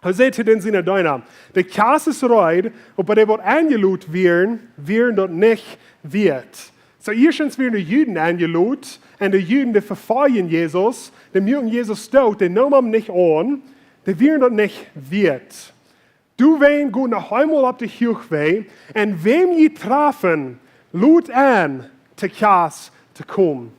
Hee säd to dän siene Deena: "De Kjast es reed, oba dee, waut enjelot wieren, wieren daut nich wieet." Soo, ieeschtens wieren de Juden enjelot, un de Juden, dee vefoljen Jesus, dee muaken Jesus doot, dee neemen am nich aun, dee wieren daut nich wieet. "Doawäajen got noch eemol opp de Huachwäaj, un wäm jie trafen, lot en, to Kjast to komen."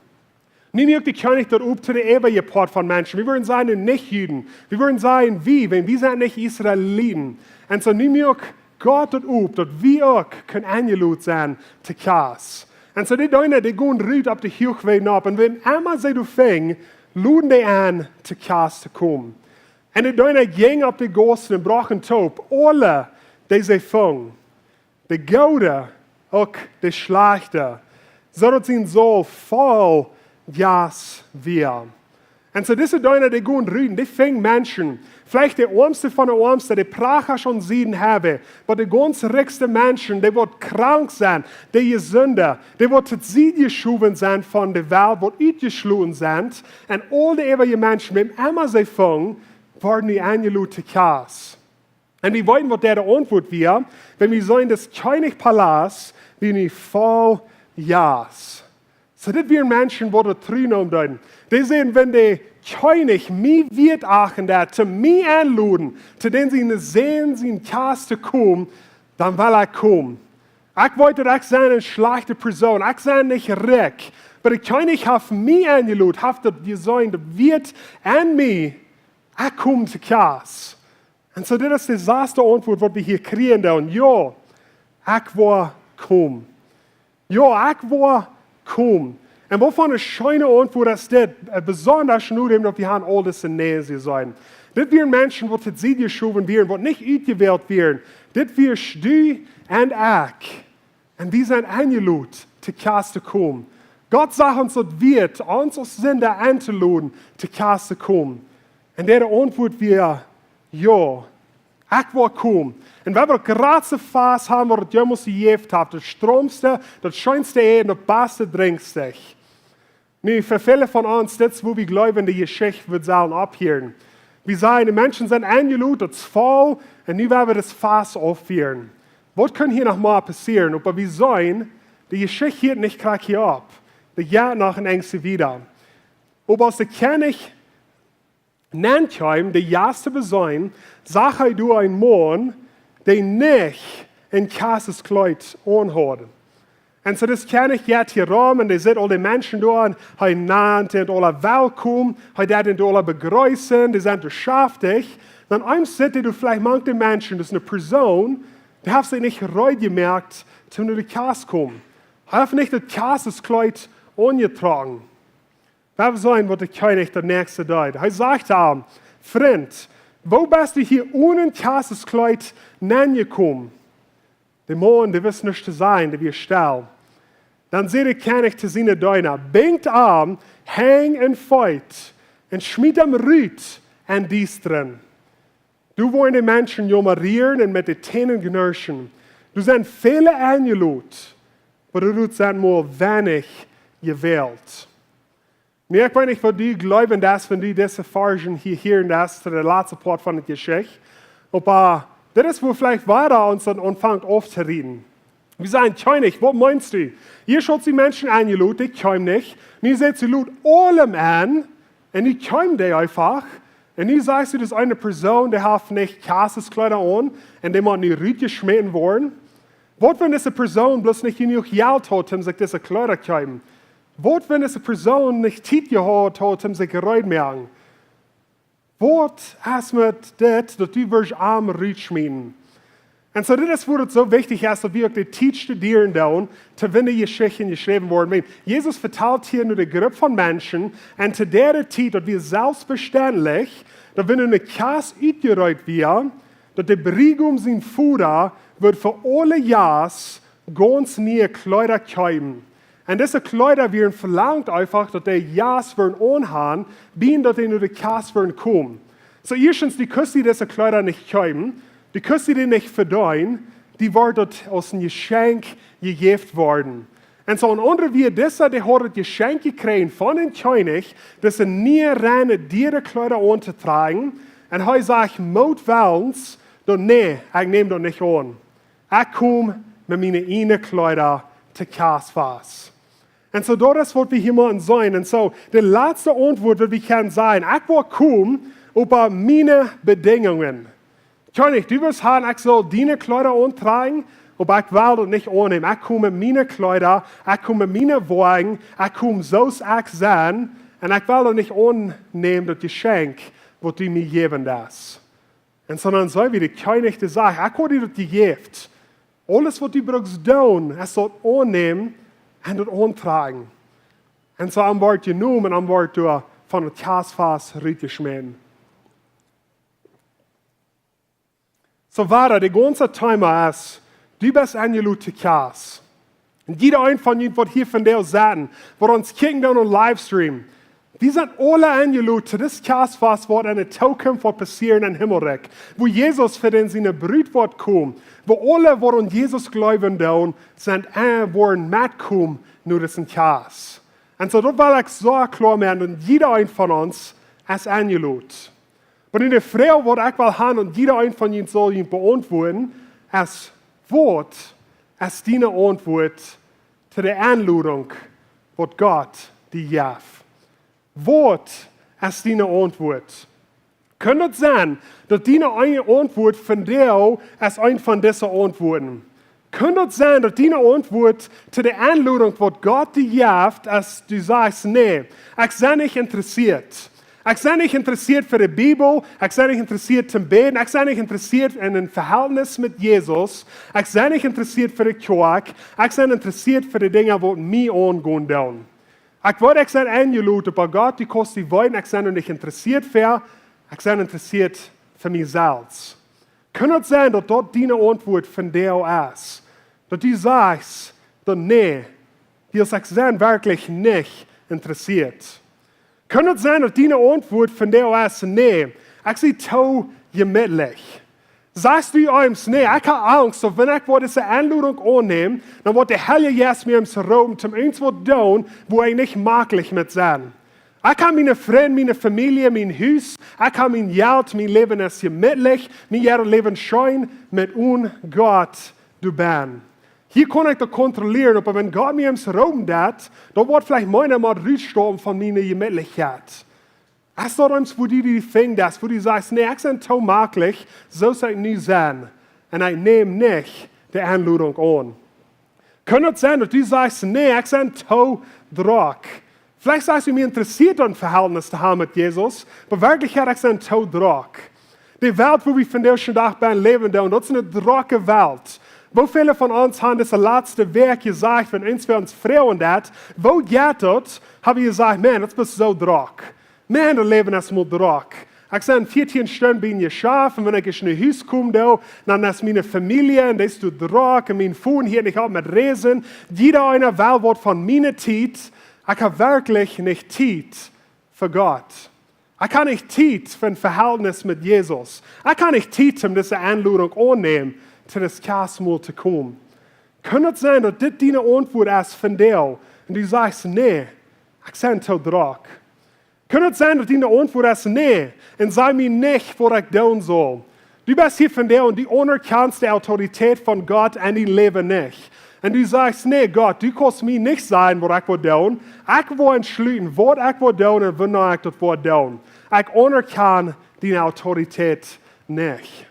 Nu muak de Kjennich daut op to de äwaje Poat von Menschen. Wie wudden sajen, de Nich-Juden. Wie wudden sajen, wie, wäajen wie sent nich Israeliten. Un soo nu muak Gott daut op, daut wie uk kjennen enjelot sennen to Kjast. Un soo dee Deena, dee gonen rut opp de Huachwäaj nopp. Un wäm emma see doa fungen, loden dee en, to Kjast to komen. Un de Deena jinjen opp de Gaussen un brochten toop aule, dee see fungen, de goode, uk de schlajchte, soo daut sien Saul voll Jast wia. Un soo dise Deena, dee gonen rut, dee fungen Menschen, veleicht de oamste von de oamste, de Prachasch un Sieden haben, oba de gaunz rikjste Menschen, dee waut krank sent, de jesunde, dee waut to Sied jeschowen sent von de Welt, waut utjeschloten sent, un aul de äwaje Menschen, wäm emma see fungen, worden nu enjelot to Kjast. Un wie weeten, waut dee de Auntwuat wia, wan wie seenen, daut Kjennichs Palaust wia nu voll Jast. Soo, dit wieren Menschen, waut daut true neemen deeden. Dee säden: "Wan de Kjennich mie wieet achten deed, to mie enloden, to dän sienen Sän sien Kjast to komen, dan well ekj komen. Ekj weet, daut ekj sie eene schlajchte Persoon, ekj sie nich rikj. Oba de Kjennich haft mie enjeloden, haft daut jeseenen, daut wieet aun mie, ekj kom to Kjast." Un soo, dit es de sasde Auntwuat, waut wie hia kjrieen doonen. Jo, ekj woa komen. Jo, ekj woa komen. Un waut fa eene scheene Auntwuat es dit, äh, besonda nu, daut wie han aul dise Näs jeseenen. Dit wieren Menschen, waut to Sied jeschowen wieren, waut nich utjewält wieren. Dit wia du un ekj. Un wie sent enjeloden, to Kjast to komen. Gott sajcht ons daut wieet, ons aus Sinda entoloden, to Kjast to komen. Un dee Auntwuat wia: Jo, Ekj woa komen. Un wie woaren daut jratste Fast haben, waut et jemols jejäft haft. Daut stroomste, daut scheenste Äten, daut baste Drinkjstekj. Nu, fa väle von ons, dit es, woo wie jleewen, de Jeschicht woat sellen opphieren. Wie sajen, de Menschen sent enjelot, daut es voll, un nu woa wie daut Fast auffieren. Waut kaun hia noch mea passieren? Oba wie seenen, de Jeschicht hieet nich krakjt hia opp. Dee jeit noch een Enjstje wieda. Oba aus de Kjennich nenn kjeem, de Jast to beseenen, sach hee doa een Maun, dee nich een Kjasteskjleet aunhaud. Un soo dis Kjennich jeit hia rom un dee sitt aul de Menschen doa un hee nant an aula welkom, hee deit an aula bejreessen, dee sent doa schaftich. Dan eemol sitt hee doa veleicht mank de Menschen, daut es eene Persoon, dee haft sikj nich reed jemoakt, toom no de Kjast komen. Hee haft nich daut Kjasteskjleet aunjetrocken. Wie seenen, waut de Kjennich daut näakjste deed. Hee sajcht to am: Frint, woo best du hia onen Kjasteskjleet nenjekomen? De Maun, dee wist nuscht to sajen, dee wia stell. Dan säd de Kjennich to siene Deena: Binjt am Henj un Feet un schmiet am rut em Diestren. Doa woaren de Menschen jommerieren un met de Tänen gnirschen. Doa sent väle enjelot, oba doa sent mau weinich jewält. Nu, ekj weet nich, waut du jleewen deist, wan du dise Varschen hia hieren deist, to de latste Poat von de Jeschicht. Oba dit es, woo veleicht wieda ons dan aunfangt auftorieten. Wie sajen: Kjennich, waut meenst du? Hia haud dee Menschen enjelot, dee kjeemen nich. Nu sajcht hee: Lot aulem en. Un nu kjeemen dee eefach. Un nu sajchst du, daut es eene Persoon, dee haft nich Kjasteskjleeda aun. Un dee mott nu rutjeschmäten woaren. Waut, wan dise Persoon bloos nich jenuach Jelt haud, om sikj dise Kjleeda kjeepen? Waut, wan dise Persoon nich Tiet jehaut haud, om sikj reed moaken? Waut es met dit, daut du woascht am rutschmieten? Un soo, dit es, woo et soo wichtich es, daut wie uk de Tiet studieren doonen, to wan de Jeschichten jeschräwen woaren. Wiels Jesus vetalt hia no de Grupp von Menschen, un to dee Tiet, daut wia selfstvestendlich, daut wan nu eene Kjast utjereet wia, daut de Briegaum sien Voda wudd fa aule Jast gaunz niee Kjleeda kjeepen. Un dise Kjleeda wieren velangt eefach, daut de Jast wudden aunhaben, bat daut dee no de Kjast wudden komen. Soo, ieeschtens, du kust die dise Kjleeda nich kjeepen, du kust die dee nich vedeenen, die wort daut aus een Jeschenkj jejäft worden. Un soo een aundra wia disa, dee haud daut Jeschenkj jekjräajen von dän Kjennich, dise niee, reine, diere Kjleeda auntotrajen. Un hee sajcht mootwellens, daut: Nä, ekj näm daut nich aun. Ekj kom met miene ieejne Kjleeda to Kjastfast. Un soo, daut es, waut wie hia motten seenen. Un soo, de latste Auntwuat, waut wie kjennen sajen: Ekj woa komen, oba miene Bedinjungen. Kjennich, du woascht haben, ekj saul diene Kjleeda auntrajen, oba ekj well daut nich aunnämen. Ekj kom met miene Kjleeda, ekj kom met miene Woagen, ekj kom soo aus ekj sie, un ekj well daut nich aunnämen, daut Jeschenkj, waut du mie jäwen deist. Un soo dan saj wie, de Kjennich, dee sajcht: Ekj haud die daut jejäft. Aules, waut du brukst doonen, es daut aunnämen un daut auntrajen. Un soo am wort jenomen un am wort doa von daut Kjastfast rutjeschmäten. Soo wieda, daut gaunze Thema es, du best enjelot to Kjast. Un jieda eena von junt, waut hia vondoag sent, waut ons kjikjen doonen aum Livestream, wie sent aule enjelot to dit Kjastfast, waut enne Tookunft woat passieren em Himmelrikj, wua Jesus fa dän siene Brut woat komen, wua aule, waut aun Jesus jleewen doonen, sent, äh, woaren metkomen no disen Kjast. Un soo, daut well ekj soo kloa moaken, un jieda eena von ons es enjelot. Oba nu de Froag, waut ekj well haben, un jieda eena von junt saul junt beauntwuaden, es: Waut es diene Auntwuat to de Enlodunk, waut Gott die jeft? Waut es diene Auntwuat? Kaun daut sennen, daut diene eejne Auntwuat vondoag es eent von dise Auntwuaten? Kaun daut sennen, daut diene Auntwuat to de Enlodunk, waut Gott die jeft, es, du sajchst: Nä, ekj sie nich interessieet. Ekj sie nich interessieet fa de Bibel, ekj sie nich interessieet toom bäden, ekj sie nich interessieet en een Vehältnis met Jesus, ekj sie nich interessieet fa de Kjoakj, ekj sie interessieet fa de Dinja, waut mie aungonen doonen. Ekj weet, ekj sie enjelot, oba Gott, du kaust die weeten, ekj sie doa nich interessieet fa, ekj sie interessieet fa mie selfst. Kaun daut sennen, daut daut diene Auntwuat vondoag es? Daut du sajchst, daut: Nä, wiels ekj sie werkjlich nich interessieet. Kaun daut sennen, daut diene Auntwuat vondoag es: Nä, ekj sie too jemietlich. Sajchst du eems: "Nä, ekj hab Angst, daut wan ekj woa dise Enlodunk aunnämen, dan woat de Heilje Jeist mie eems roopen, toom eent waut doonen, wua ekj nich maklich met sie. Ekj hab miene Frind, miene Famielje, mien Hus, ekj hab mien Jelt, mien Läwen es jemietlich, mien Läwen es scheen, met un Gott doa benn. Hia kaun ekj daut kontrollieren, oba wan Gott mie eems roopen deit, dan woat veleicht meena mol rutstoppen von miene Jemietlichkjeit." Es daut eems, wua du die finjst, wua du sajchst: "Nä, ekj sie too maklich, soo aus ekj nu sie, un ekj näm nich de Enlodunk aun"? Kaun daut sennen, daut du sajchst: "Nä, ekj sie too drock"? Veleicht sajchst du: "Mie interessieet daut Vehältnis to haben met Jesus, oba werkjlich, ekj sie too drock." De Welt, wua wie vondoag dän Dach bennen läwen doonen, daut es eene drocke Welt. Woo väle von ons haben dise latste Wäakj jesajcht, wan eena ons froagen deed: "Woo jeit daut?" Hab wie jesajcht: "Maun, daut es soo drock. Maun, daut Läwen es mau drock. Ekj sie vieetieen Stunden biem Jeschäft, un wan ekj no Hus kom, dan, dan es miene Famielje, un dee es too drock, un mien Phone hieet nich opp met räsen. Jieda eena well waut von miene Tiet. Ekj hab werkjlich nich Tiet fa Gott. Ekj hab nich Tiet fa een Vehältnis met Jesus. Ekj hab nich Tiet, om dise Enlodunk aunnämen, to daut Kjastmol to komen." Kaun daut sennen, daut dit diene Auntwuat es vondoag, un du sajchst: "Nä, ekj sie too drock"? Kaun daut sennen, daut diene Auntwuat es: "Nä, un saj mie nich, waut ekj doonen saul"? Du best hia vondoag un du aunerkjanst de Autoritäet von Gott en dien Läwen nich. Un du sajchst: "Nä, Gott, du kaust mie nich sajen, waut ekj woa doonen. Ekj woa entschluten, waut ekj woa doonen un wanea ekj daut woa doonen. Ekj aunerkjan diene Autoritäet nich."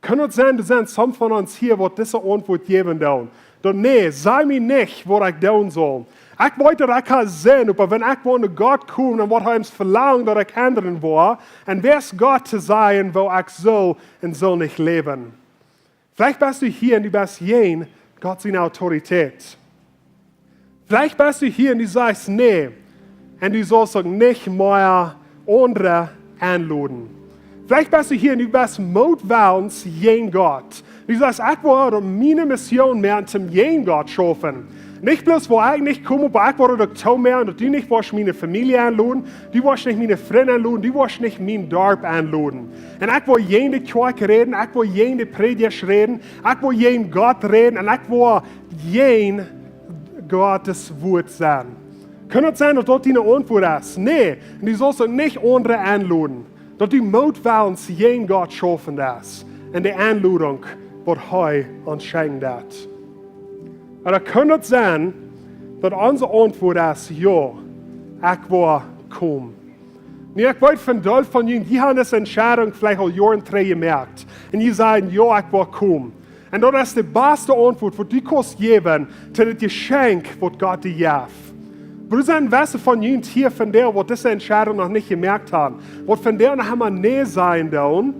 Kaun daut sennen, doa sent some von ons hia, waut dise Auntwuat jäwen doonen, daut: "Nä, saj mie nich, waut ekj doonen saul. Ekj weet, daut ekj ha Sind, oba wan ekj woa no Gott komen, dan woat hee ons velangen, daut ekj endren woa. Un wäa es Gott to sajen, woo ekj saul un saul nich läwen?" Veleicht best du hia un du best jäajen Gott siene Autoritäet. Veleicht best du hia un du sajchst: "Nä, un du saust uk nich mea aundre enloden." Veleicht best du hia un du best mootwellens jäajen Gott. Du sajchst: "Ekj woa daut miene Mission moaken, om jäajen Gott to schaufen. Nich bloos woa ekj nich komen, oba ekj woa daut uk toomoaken, daut du nich woascht miene Famielje enloden, du woascht nich miene Frind enloden, du woascht nich mien Darp enloden. Un ekj woa jäajen de Kjoakj räden, ekj woa jäajen de Prädjasch räden, ekj woa jäajen Gott räden, un ekj woa jäajen Gott sien Wuat sennen." Kaun daut sennen, daut daut diene Auntwuat es: "Nä, un du saust uk nich aundre enloden"? Daut du mootwellens jäajen Gott schaufen deist un de Enlodunk, waut hee ons schenkjen deit. Oba kaun daut sennen, daut onse Auntwuat es: "Jo, ekj woa komen"? Nu, ekj weet, vondoag von junt, jie haben dise Entscheidunk veleicht aul Joaren trigj jemoakt. Un jie sajen: "Jo, ekj woa komen." Un daut es de baste Auntwuat, waut du kaust jäwen to daut Jeschenkj, waut Gott die jeft. Oba doa sent wese von junt hia vondoag, waut dise Entscheidunk noch nich jemoakt haben, waut vondoag noch emma nä sajen doonen.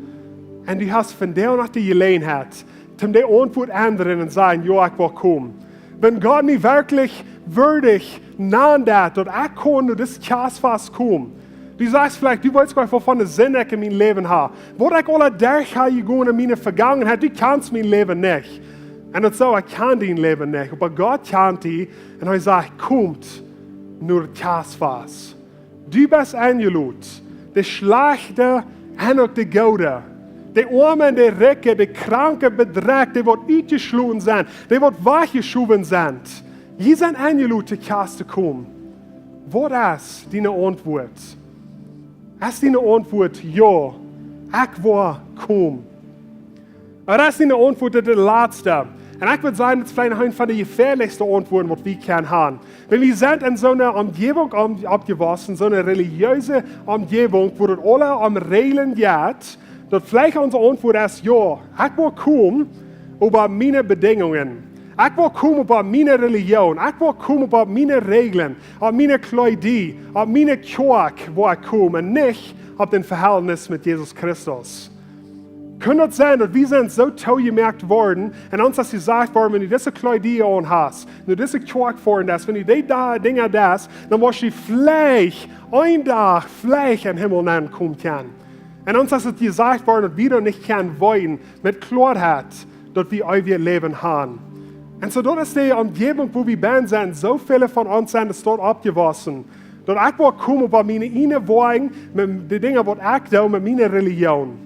Un du hast vondoag noch de Jeläajenheit, om de Auntwuat endren un sajen: "Jo, ekj woa komen. Wan Gott mie werkjlich wieedich nanen deit, daut ekj kaun no dit Kjastfast komen." Du sajchst veleicht: "Du weetst goanich, waut fa eene Sind ekj en mien Läwen ha. Waut ekj aula derch ha jegonen en miene Vegangenheit, du kjanst mien Läwen nich." Un daut es soo, ekj kjan dien Läwen nich, oba Gott kjant die, un hee sajcht: "Komt no daut Kjastfast. Du best enjeloden, de Schlajchte un uk de Goode, de Oame un de Rikje, de Kranke, Bedrekjte, dee waut utjeschloten sent, dee waut wajchjeschowen sent. Jie sent enjeloden, to Kjast to komen." Waut es diene Auntwuat? Es diene Auntwuat: "Jo, ekj woa komen"? Oba es diene Auntwuat de latste? Un ekj wudd sajen, daut es veleicht noch eene von de jefäadlichste Auntwuaten, waut wie kjennen haben. Wan wie sent en soone Omjäwunk om-, oppjewossen, soone relijeese Omjäwunk, wua daut aula om Räajlen jeit, daut veleicht onse Auntwuat es: "Jo, ekj woa komen, oba opp miene Bedinjungen. Ekj woa komen, oba opp miene Relijoon. Ekj woa komen, oba opp miene Räajlen, opp miene Kjleeda, opp miene Kjoakj woa ekj komen, nich opp daut Vehältnis met Jesus Christus." Kaun daut sennen, daut wie sent soo toojemoakt worden un ons es jesajcht worden: "Wan du dise Kjleeda aun hast, wan du dise Kjoakj foaren deist, wan du dee Dinja deist, dan woascht du veleicht een Dach veleicht em Himmel nenkomen kjennen." Un ons es daut jesajcht worden, daut wie daut nich kjennen weeten met Kloaheit, daut wie eewjet Läwen haben. Un soo, daut es de Omjäwunk, wua wie bennen sent. Soo väle von ons sent doa oppjewossen, daut: "Ekj woa komen, oba opp miene ieejne Wäaj, met de Dinja, waut ekj doo, met miene Relijoon."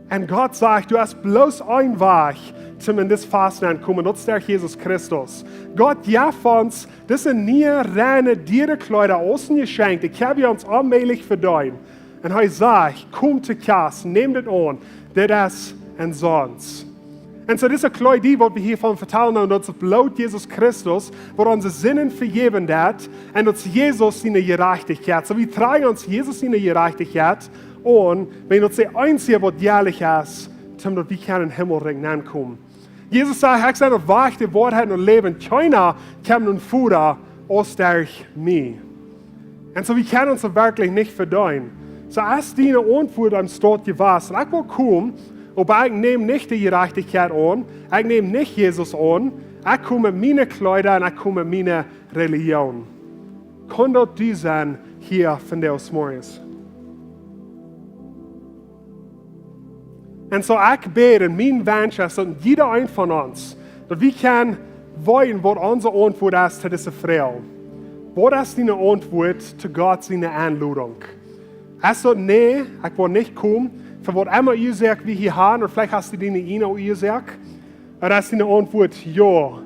Un Gott sajcht, du hast bloos een Wajch, om en dit Fast nenkomen, daut es derch Jesus Christus. Gott jeft ons dise niee, reine, diere Kjleeda aus een Jeschenkj, dee kjenn wie ons onmäajlich vedeenen. Un hee sajcht, komm to Kjast, nämt et aun, dit es en sons. Un soo dise Kjleeda, waut wie hia von vetalen, un daut es Bloot Jesus Christus, waut onse Sinden vejäwen deed, un daut es Jesus siene Jerajchtichkjeit. Soo wie droagen ons Jesus siene Jerajchtichkjeit aun, wiels daut es daut eensje, waut jäajlich es, om daut wie kjennen em Himmelrikj nenkomen. Jesus sajcht, ekj sie de Wajch, de Woarheit un daut Läwen. Kjeena kjemt nom Voda aus derch mie. Un soo, wie kjennen ons werkjlich nich vedeenen. Soo, aus diene Auntwuat aum Stoot jewast, ekj well komen, oba ekj näm nich de Jerajchtichkjeit aun, ekj näm nich Jesus aun, ekj kom met miene Kjleeda un ekj kom met miene Relijoon. Kaun daut du sennen hia vondoag zemorjes? Un soo ekj bäd, un mien Wunsch es, daut jieda een von ons, daut wie kjennen weeten, waut onse Auntwuat es to dise Froag. Waut es diene Auntwuat to Gott siene Enlodunk? Es daut: Nä, ekj well nich komen, fa waut emma Uasoak wie hia haben, ooda veleicht hast du diene eejne Uasoak? Ooda es diene Auntwuat: Jo,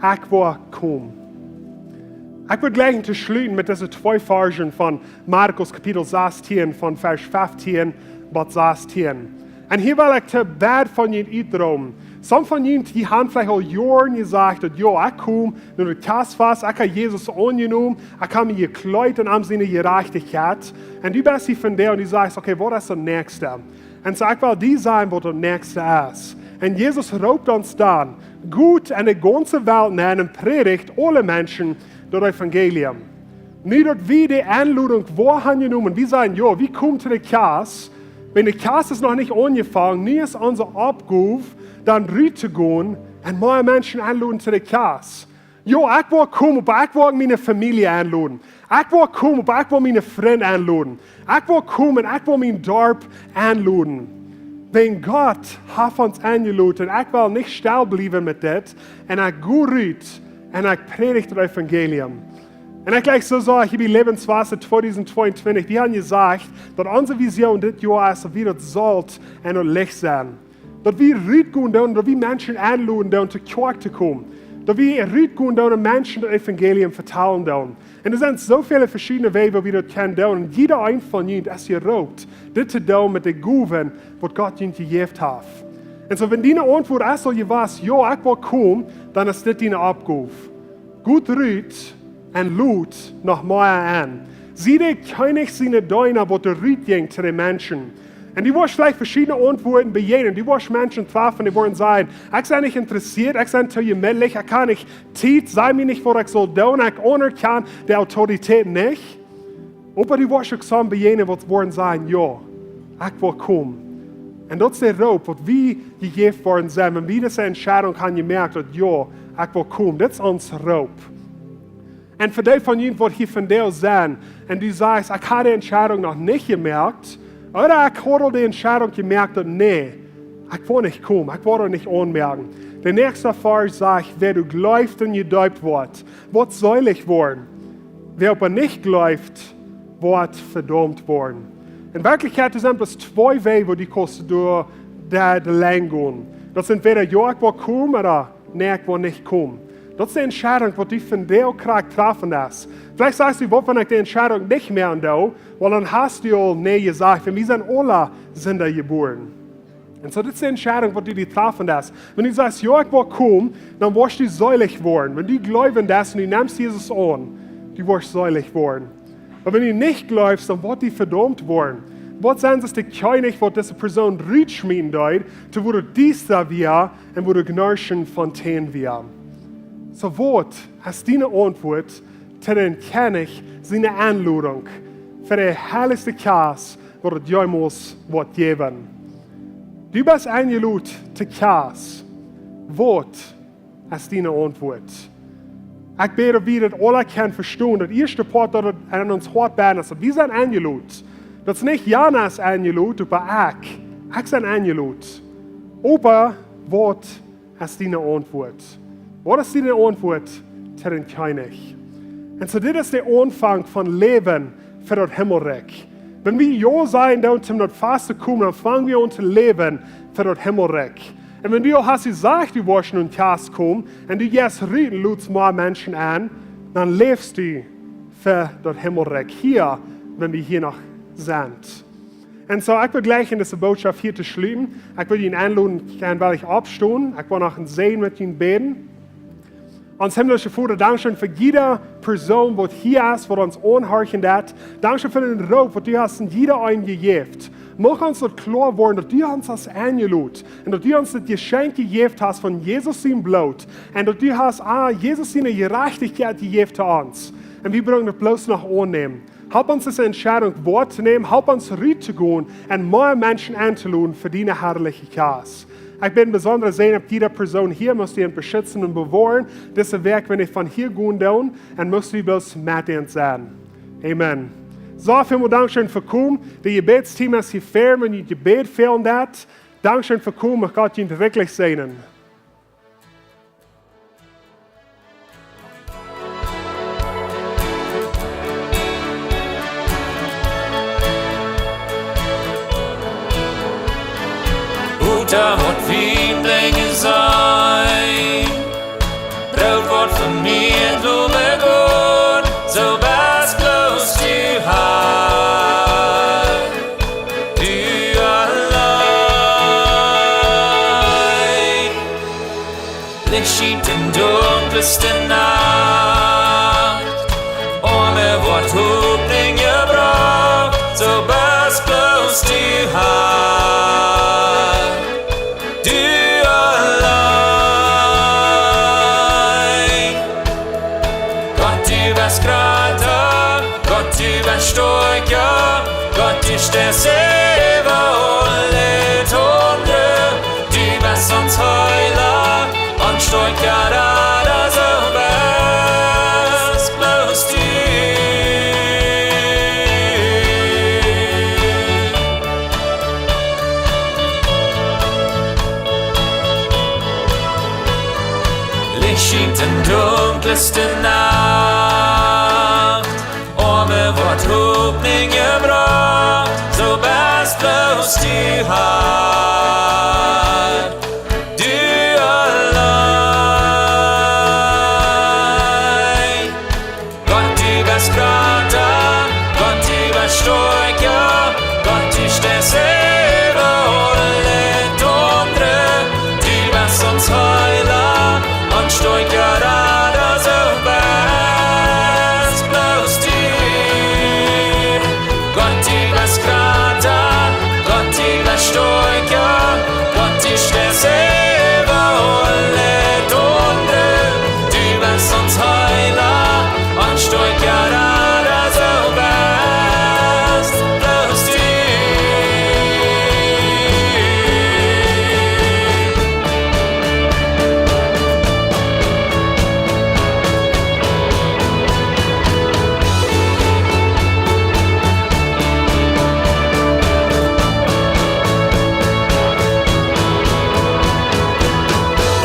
ekj well komen? Ekj well jlikj to schluten met dise twee Varsch von Markus Kapitel sastieen, von Varsch feftieen bat sastieen. Un hia well ekj to bäd von junt utdroagen. Some von junt, dee haben veleicht aul Joaren jesajcht, daut: Jo, ekj kom no daut Kjastfast, ekj hab Jesus aunjenomen, ekj hab mie jekjleedt en am siene Jerajchtichkjeit. Un du best hia vondoag un du sajchst: Okay, waut es daut näakjste? Un soo, ekj well die sajen, waut daut näakjste es. Un Jesus roopt ons dan: Got en de gaunze Welt nenn un prädicht aule Menschen daut Evangelium. Nu daut wie de Enlodunk woa haben jenomen, wie sajen: Jo, wie komen to de Kjast. Wan de Kjast es noch nich aunjefongen, nu es onse Oppgow, dan rut to gonen un mea Menschen enloden to de Kjast. Jo, ekj well komen, oba ekj well miene Famielje enloden. Ekj well komen, oba ekj well miene Frind enloden. Ekj well komen, ekj well mien Darp enloden. Wan Gott haft ons enjeloden, ekj well nich stell bliewen met dit, un ekj go rut un ekj prädich daut Evangelium. Un ekj jlikj soo, soo ekj hia bie Lebenswasser tweedusent tweeuntwintich, wie haben jesajcht, daut onse Vision dit Joa es, daut wie daut Solt un daut Licht sent. Daut wie rut gonen doonen, daut wie Menschen enloden doonen, to Kjoakj to komen. Daut wie rut gonen doonen un Menschen daut Evangelium vetalen doonen. Un doa sent soo väle veschiedne Wäaj, woo wie daut kjennen doonen. Un jieda een von junt es jeroopt, dit to doonen met de Gowen, waut Gott junt jejäft haft. Un soo, wan diene Auntwuat es aul jewast: Jo, ekj well komen, dan es dit diene Oppgow. Go rut un lod noch mea en. Sie de Kjennich siene Deena, waut doa rut jinjen to de Menschen. Un du woascht veleicht veschiedne Auntwuaten bejäajnen. Du woascht Menschen trafen, dee woaren sajen: Ekj sie nich interessieet, ekj sie too jemietlich, ekj hab nich Tiet, saj mie nich, waut ekj saul doonen, ekj aunerkjan de Autoritäten nich. Oba du woascht uk some bejäajnen, waut woaren sajen: Jo, ekj well komen. Un daut es de Roop, waut wie jejäft worden sent, wan wie dise Entscheidunk haben jemoakt, daut: Jo, ekj well komen. Daut es ons Roop. Un fa dee von junt, waut hia vondoag sent, un du sajchst: Ekj hab de Entscheidunk noch nich jemoakt, ooda ekj hab aul de Entscheidunk jemoakt, daut: Nä, ekj well nich komen, ekj well daut nich aunmoaken. De näakjste Varsch sajcht: Wäa doa jleeft un jedeept woat, woat seelich woaren. Wäa oba nich jleeft, woat vedaumt woaren. En Werkjlichkjeit sent bloos twee Wäaj, woo du kaust derch de, de Lien gonen. Daut es entwäda: Jo, ekj well komen, ooda: Nä, ekj well nich komen. Daut es de Entscheidunk, waut du vondoag krakjt trafen deist. Veleicht sajchst du: Waut, wan ekj de Entscheidunk nich moaken doo? Well, dan hast du aul Nä jesajcht, wiels wie sent aule Sinda jebuaren. Un soo, dit es de Entscheidunk, waut du die trafen deist. Wan du sajchst: Jo, ekj well komen, dan woascht du seelich woaren. Wan du jleewen deist un du nemst Jesus aun, du woascht seelich woaren. Oba wan du nich jleefst, dan woascht du vedaumt woaren. Waut sent see, de Kjennich, waut dise Persoon rutschmieten deed, to woo daut diesta wia un woo daut Gnarschen von Tänen wia? Soo, waut es diene Auntwuat to dän Kjennich siene Enlodunk fa de harlichste Kjast, waut et jemols woat jäwen? Du best enjelodt to Kjast. Waut es diene Auntwuat? Ekj bäd, daut wie daut aula kjennen vestonen. Daut ieeschte Poat, daut et en ons Hoat bennen es, daut wie sent enjelodt. Daut es nich: Jana es enjelodt, oba ekj, ekj sie enjelodt. Oba waut es diene Auntwuat? Waut es diene Auntwuat to dän Kjennich? Un soo, dit es de Aunfank von Läwen fa daut Himmelrikj. Wan wie jo sajen doonen toom daut Fast to komen, dan fang wie aun to läwen fa daut Himmelrikj. Un wan du aul hast jesajcht, du woascht no een Fast komen, un du jeist rut un lodst mea Menschen aun, dan läfst du fa daut Himmelrikj hia, wan wie hia noch sent. Un soo, ekj well jlikj en dise Bootschoft hia to schluten. Ekj well junt enloden, jie kjennen werkjlich oppstonen. Ekj well noch een Säajen met junt bäden. Ons himmlische Voda, dankscheen fa jiede Persoon, waut hia es, waut ons aunhorchen deit. Dankscheen fa dän Roop, waut du hast aun jieda eenen jejäft. Mucht ons daut kloa woaren, daut du ons hast enjelot un daut du ons daut Jeschenkj jejäft hast von Jesus sien Bloot un daut du hast, ah, Jesus siene Jerajchtichkjeit jejäft to ons. Un wie brucken daut bloos noch aunnämen. Help ons dise Entscheidunk woa to nämen, help ons rut to gonen un mea Menschen entoloden fa diene harliche Kjast. Ekj bäd een besondren Säajen opp jiede Persoon hia, muchst du an beschitzen un bewoaren. Dise Wäakj, wan ekj von hia gonen doo, un muchst du bloos met an sennen. Amen. Soo, välmol dankscheen fa komen. De Jebädsteam es hia ver, wan jie Jebäd fälen deit. Dankscheen fa komen, mucht Gott junt rikjlich säajnen. Wota mott wie brinjen sennen? Broot woat von mie doa begoaren, soo best bloos du Har, du auleen. Licht schient en dunkelste Nacht, Oame woat Hopninj jebrocht, soo best bloos du Har, du auleen. Gott, du best jrata, Gott, du best stoakja, Gott, du steist äwa aule Tondre, du best ons Heela, ons stoakja Rada, soo best bloos du. Licht schient en dunkelste Nacht, Oame woat Hopninj jebrocht, soo best bloos du Har, du auleen. Gott, du best jrata, Gott, du best stoakja, Gott, du steist äwa aule Tondre, du best ons Heela, ons stoakja Rada, soo best bloos du. Gott, du best jrata, Gott, du best stoakja, Gott, du steist äwa aule Tondre, du best ons Heela, ons stoakja Rada, soo best bloos du.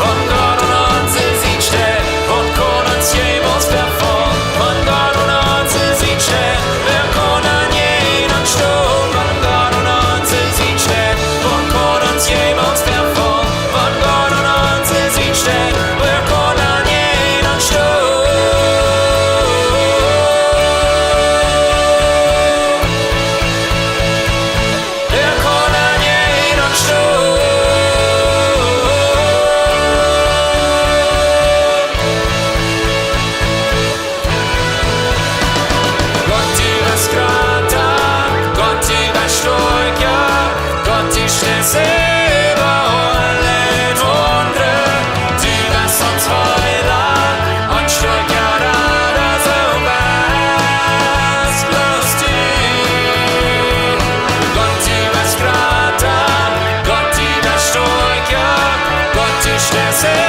Wan Gott aun onse Sied steit, waut kaun ons jemols vefaulen? Wan Gott aun onse Sied steit, wäa kaun dan jäajen ons stonen? Wan Gott aun onse Sied steit, waut kaun ons jemols vefaulen? Wan Gott aun onse Sied steit, wäa kaun dan jäajen ons stonen? Wäa kaun dan jäajen ons stonen? Gott, du best jrata, Gott, du best stoakja, Gott, du steist äwa aule Tondre, du best ons Heela, ons stoakja Rada, soo best bloos du. Gott, du best jrata, Gott, du best stoakja, Gott, du steist